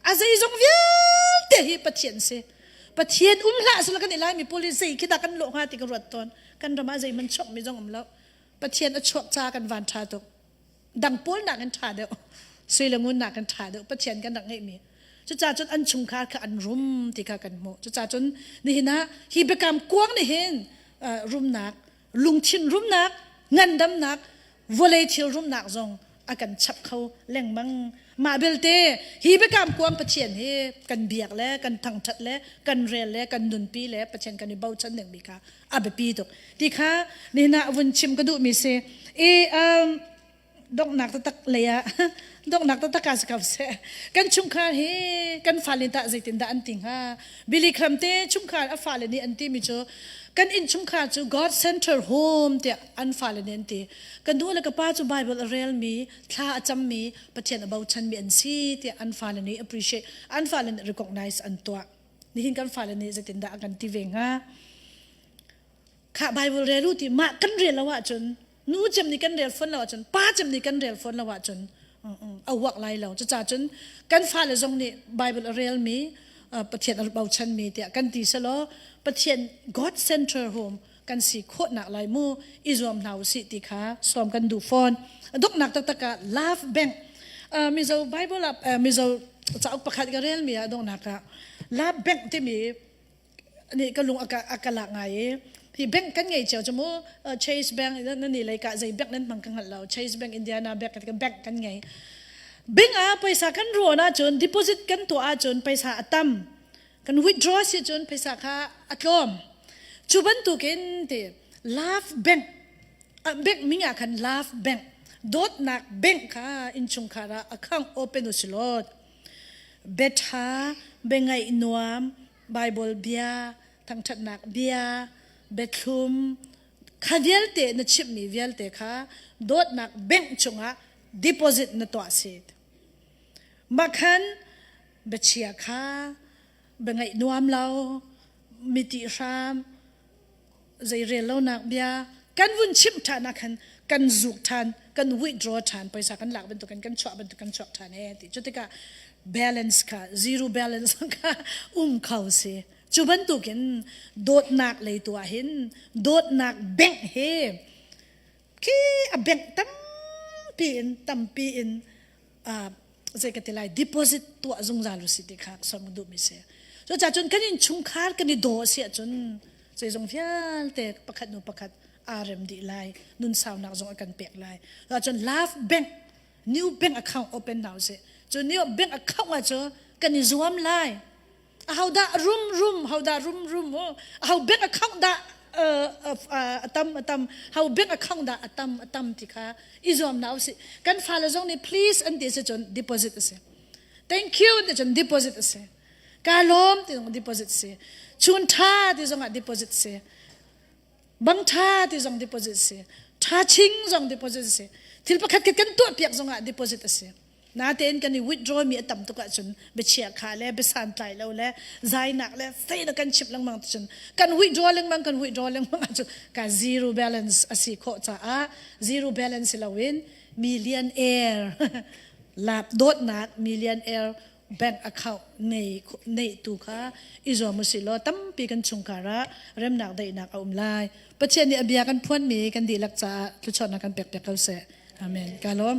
A zeizong vialte hi Pathian si. Pathian um hlah sila kan i Laimi pawl hi zei khi dah kan lawh hnga ti ka ruat tawn. Kan ram ah zeihmanh chuakmi zong um lo. Pathian a chuak ca kan van ṭha tuk. Dang pawl nakin ṭha deuh. Sui le ngun nakin ṭha deuh. Pathian kan rak ngeihmi. Cucaah cun an chungkhar kha an rum ti kha kan hmuh. Cucaah cun nihin ah hi biakam kuang nih hin rumnak lungthin rumnak, ngandamnak, vawlei thil rumnak zong a kan chap kho lengmang. Mah belte hi biakam kuang Pathian hi kan biak le kan thangṭhat le kan rel le kan nunpi le Pathian kan i bochan dingmi kha a biapi tuk. Ti kha nihin ah vun chim ka duhmi si. I um, donghnak taktak lei ah donghnak taktak ah si ko seh kan chungkhar hi kan fale tah zeitindah an ti hnga Billy Graham te chungkhar a fale nih an timi cu kan inn chungkhar cu God Center Home tiah an fale nih an ti kan nu le ka pa cu Bible a relmi thla a cammi Pathian a bochanmi an si tiah an fale nih appreciate an fale nih recognize an tuah nihin kan fale nih zeitindah an kan ti ve hnga Khah Bible rel u ti mah kan rel lo ahcun nu cem nih kan rel fawn lo ahcun pa cem nih kan rel fawn lo ahcun a uak lai lo. Cucaah cun kan fale zong nih Bible a relmi Pathian a bochanmi tiah kan ti selaw Pathian God center home kan si khawhnak lai mu i zuam hna usih ti kha sawm kan duh fawn. Donghnak taktak ah Love Bank Mizo Bible ah Mizo cauk pakhat ka relmi ah donghnak ah Love Bank timi nih ka lung a ka lak ngai i hi bank kan ngei cio cu mu Chase Bank na ni lei ka zei bank nan hmang ka hngalh lo Chase Bank Indiana Bank ka bank kan ngei bank ah paisa kan ruan ahcun deposit kan tuah ahcun paisa a tam kan withdraw si cun paisa kha a tlawm cu bantukin ti love bank bank ming ah khan love bank dawtnak bank kha innchungkhar ah account open usilaw Biaṭha, biangaih nuam, Baibal bia, thangṭhatnak bia, biathlum, kha vialte na chimhmi vialte kha dawtnak bank chungah deposit na tuah si. Mah khan biachia kha biangaih nuam lo, mi tihhram, zeirel lonak bia kan vun chimh ṭhan ah khan kan zuk ṭhan kan withdraw ṭhan paisa kan lak bantuk kan chuah bantuk kan chuak ṭhan e ti cu tikah balance kha zero balance kha um kho si cu bantukin dawtnak lei tu ah hin dawtnak bank hi khi a bank tampi in tampi in zei ka ti lai deposit tuah zungzal u si ti kha som duh mi si cucaah cun kan in chungkhar kan i daw si ahcun zeizong vialte pakhat nu pakhat aa rem dih lai nun saunak zong a kan pek lai cun love bank new bank account open now si cu new bank account ah cu kan i zuam lai Ahodah rum rum, hodah rum rum, aho bank account dah a tam a tam, ho bank account dah a tam a tam ti kha i zuam na usih. Kan fale zong nih please an ti si cun deposit a si. Thank you ti cun deposit a si. Ka lawm ti zong deposit a si. Chun tha ti zong ah deposit a si. Bang tha ti zong deposit a si. Tha ching zong deposit a si. Thil pakhat kan tuah piak zong ah deposit a si. Natein kan i withdraw mi a tam tuk ahcun biachia kha le biasantlai lo le zainak le fei na kan chimh lengmang cun kan withdraw lengmang kan withdraw lengmang ahcun ka zero balance a si khawh caah zero balance si loin millionaire lap dawtnak millionaire bank account nei nei tu kha i zuam usih law tampi kan chungkhar ah remnak daihnak a um lai Pathian nih a bia kan phuanmi kan dihlak caah thluachuahnak kan pek piak ko seh amen ka lawm.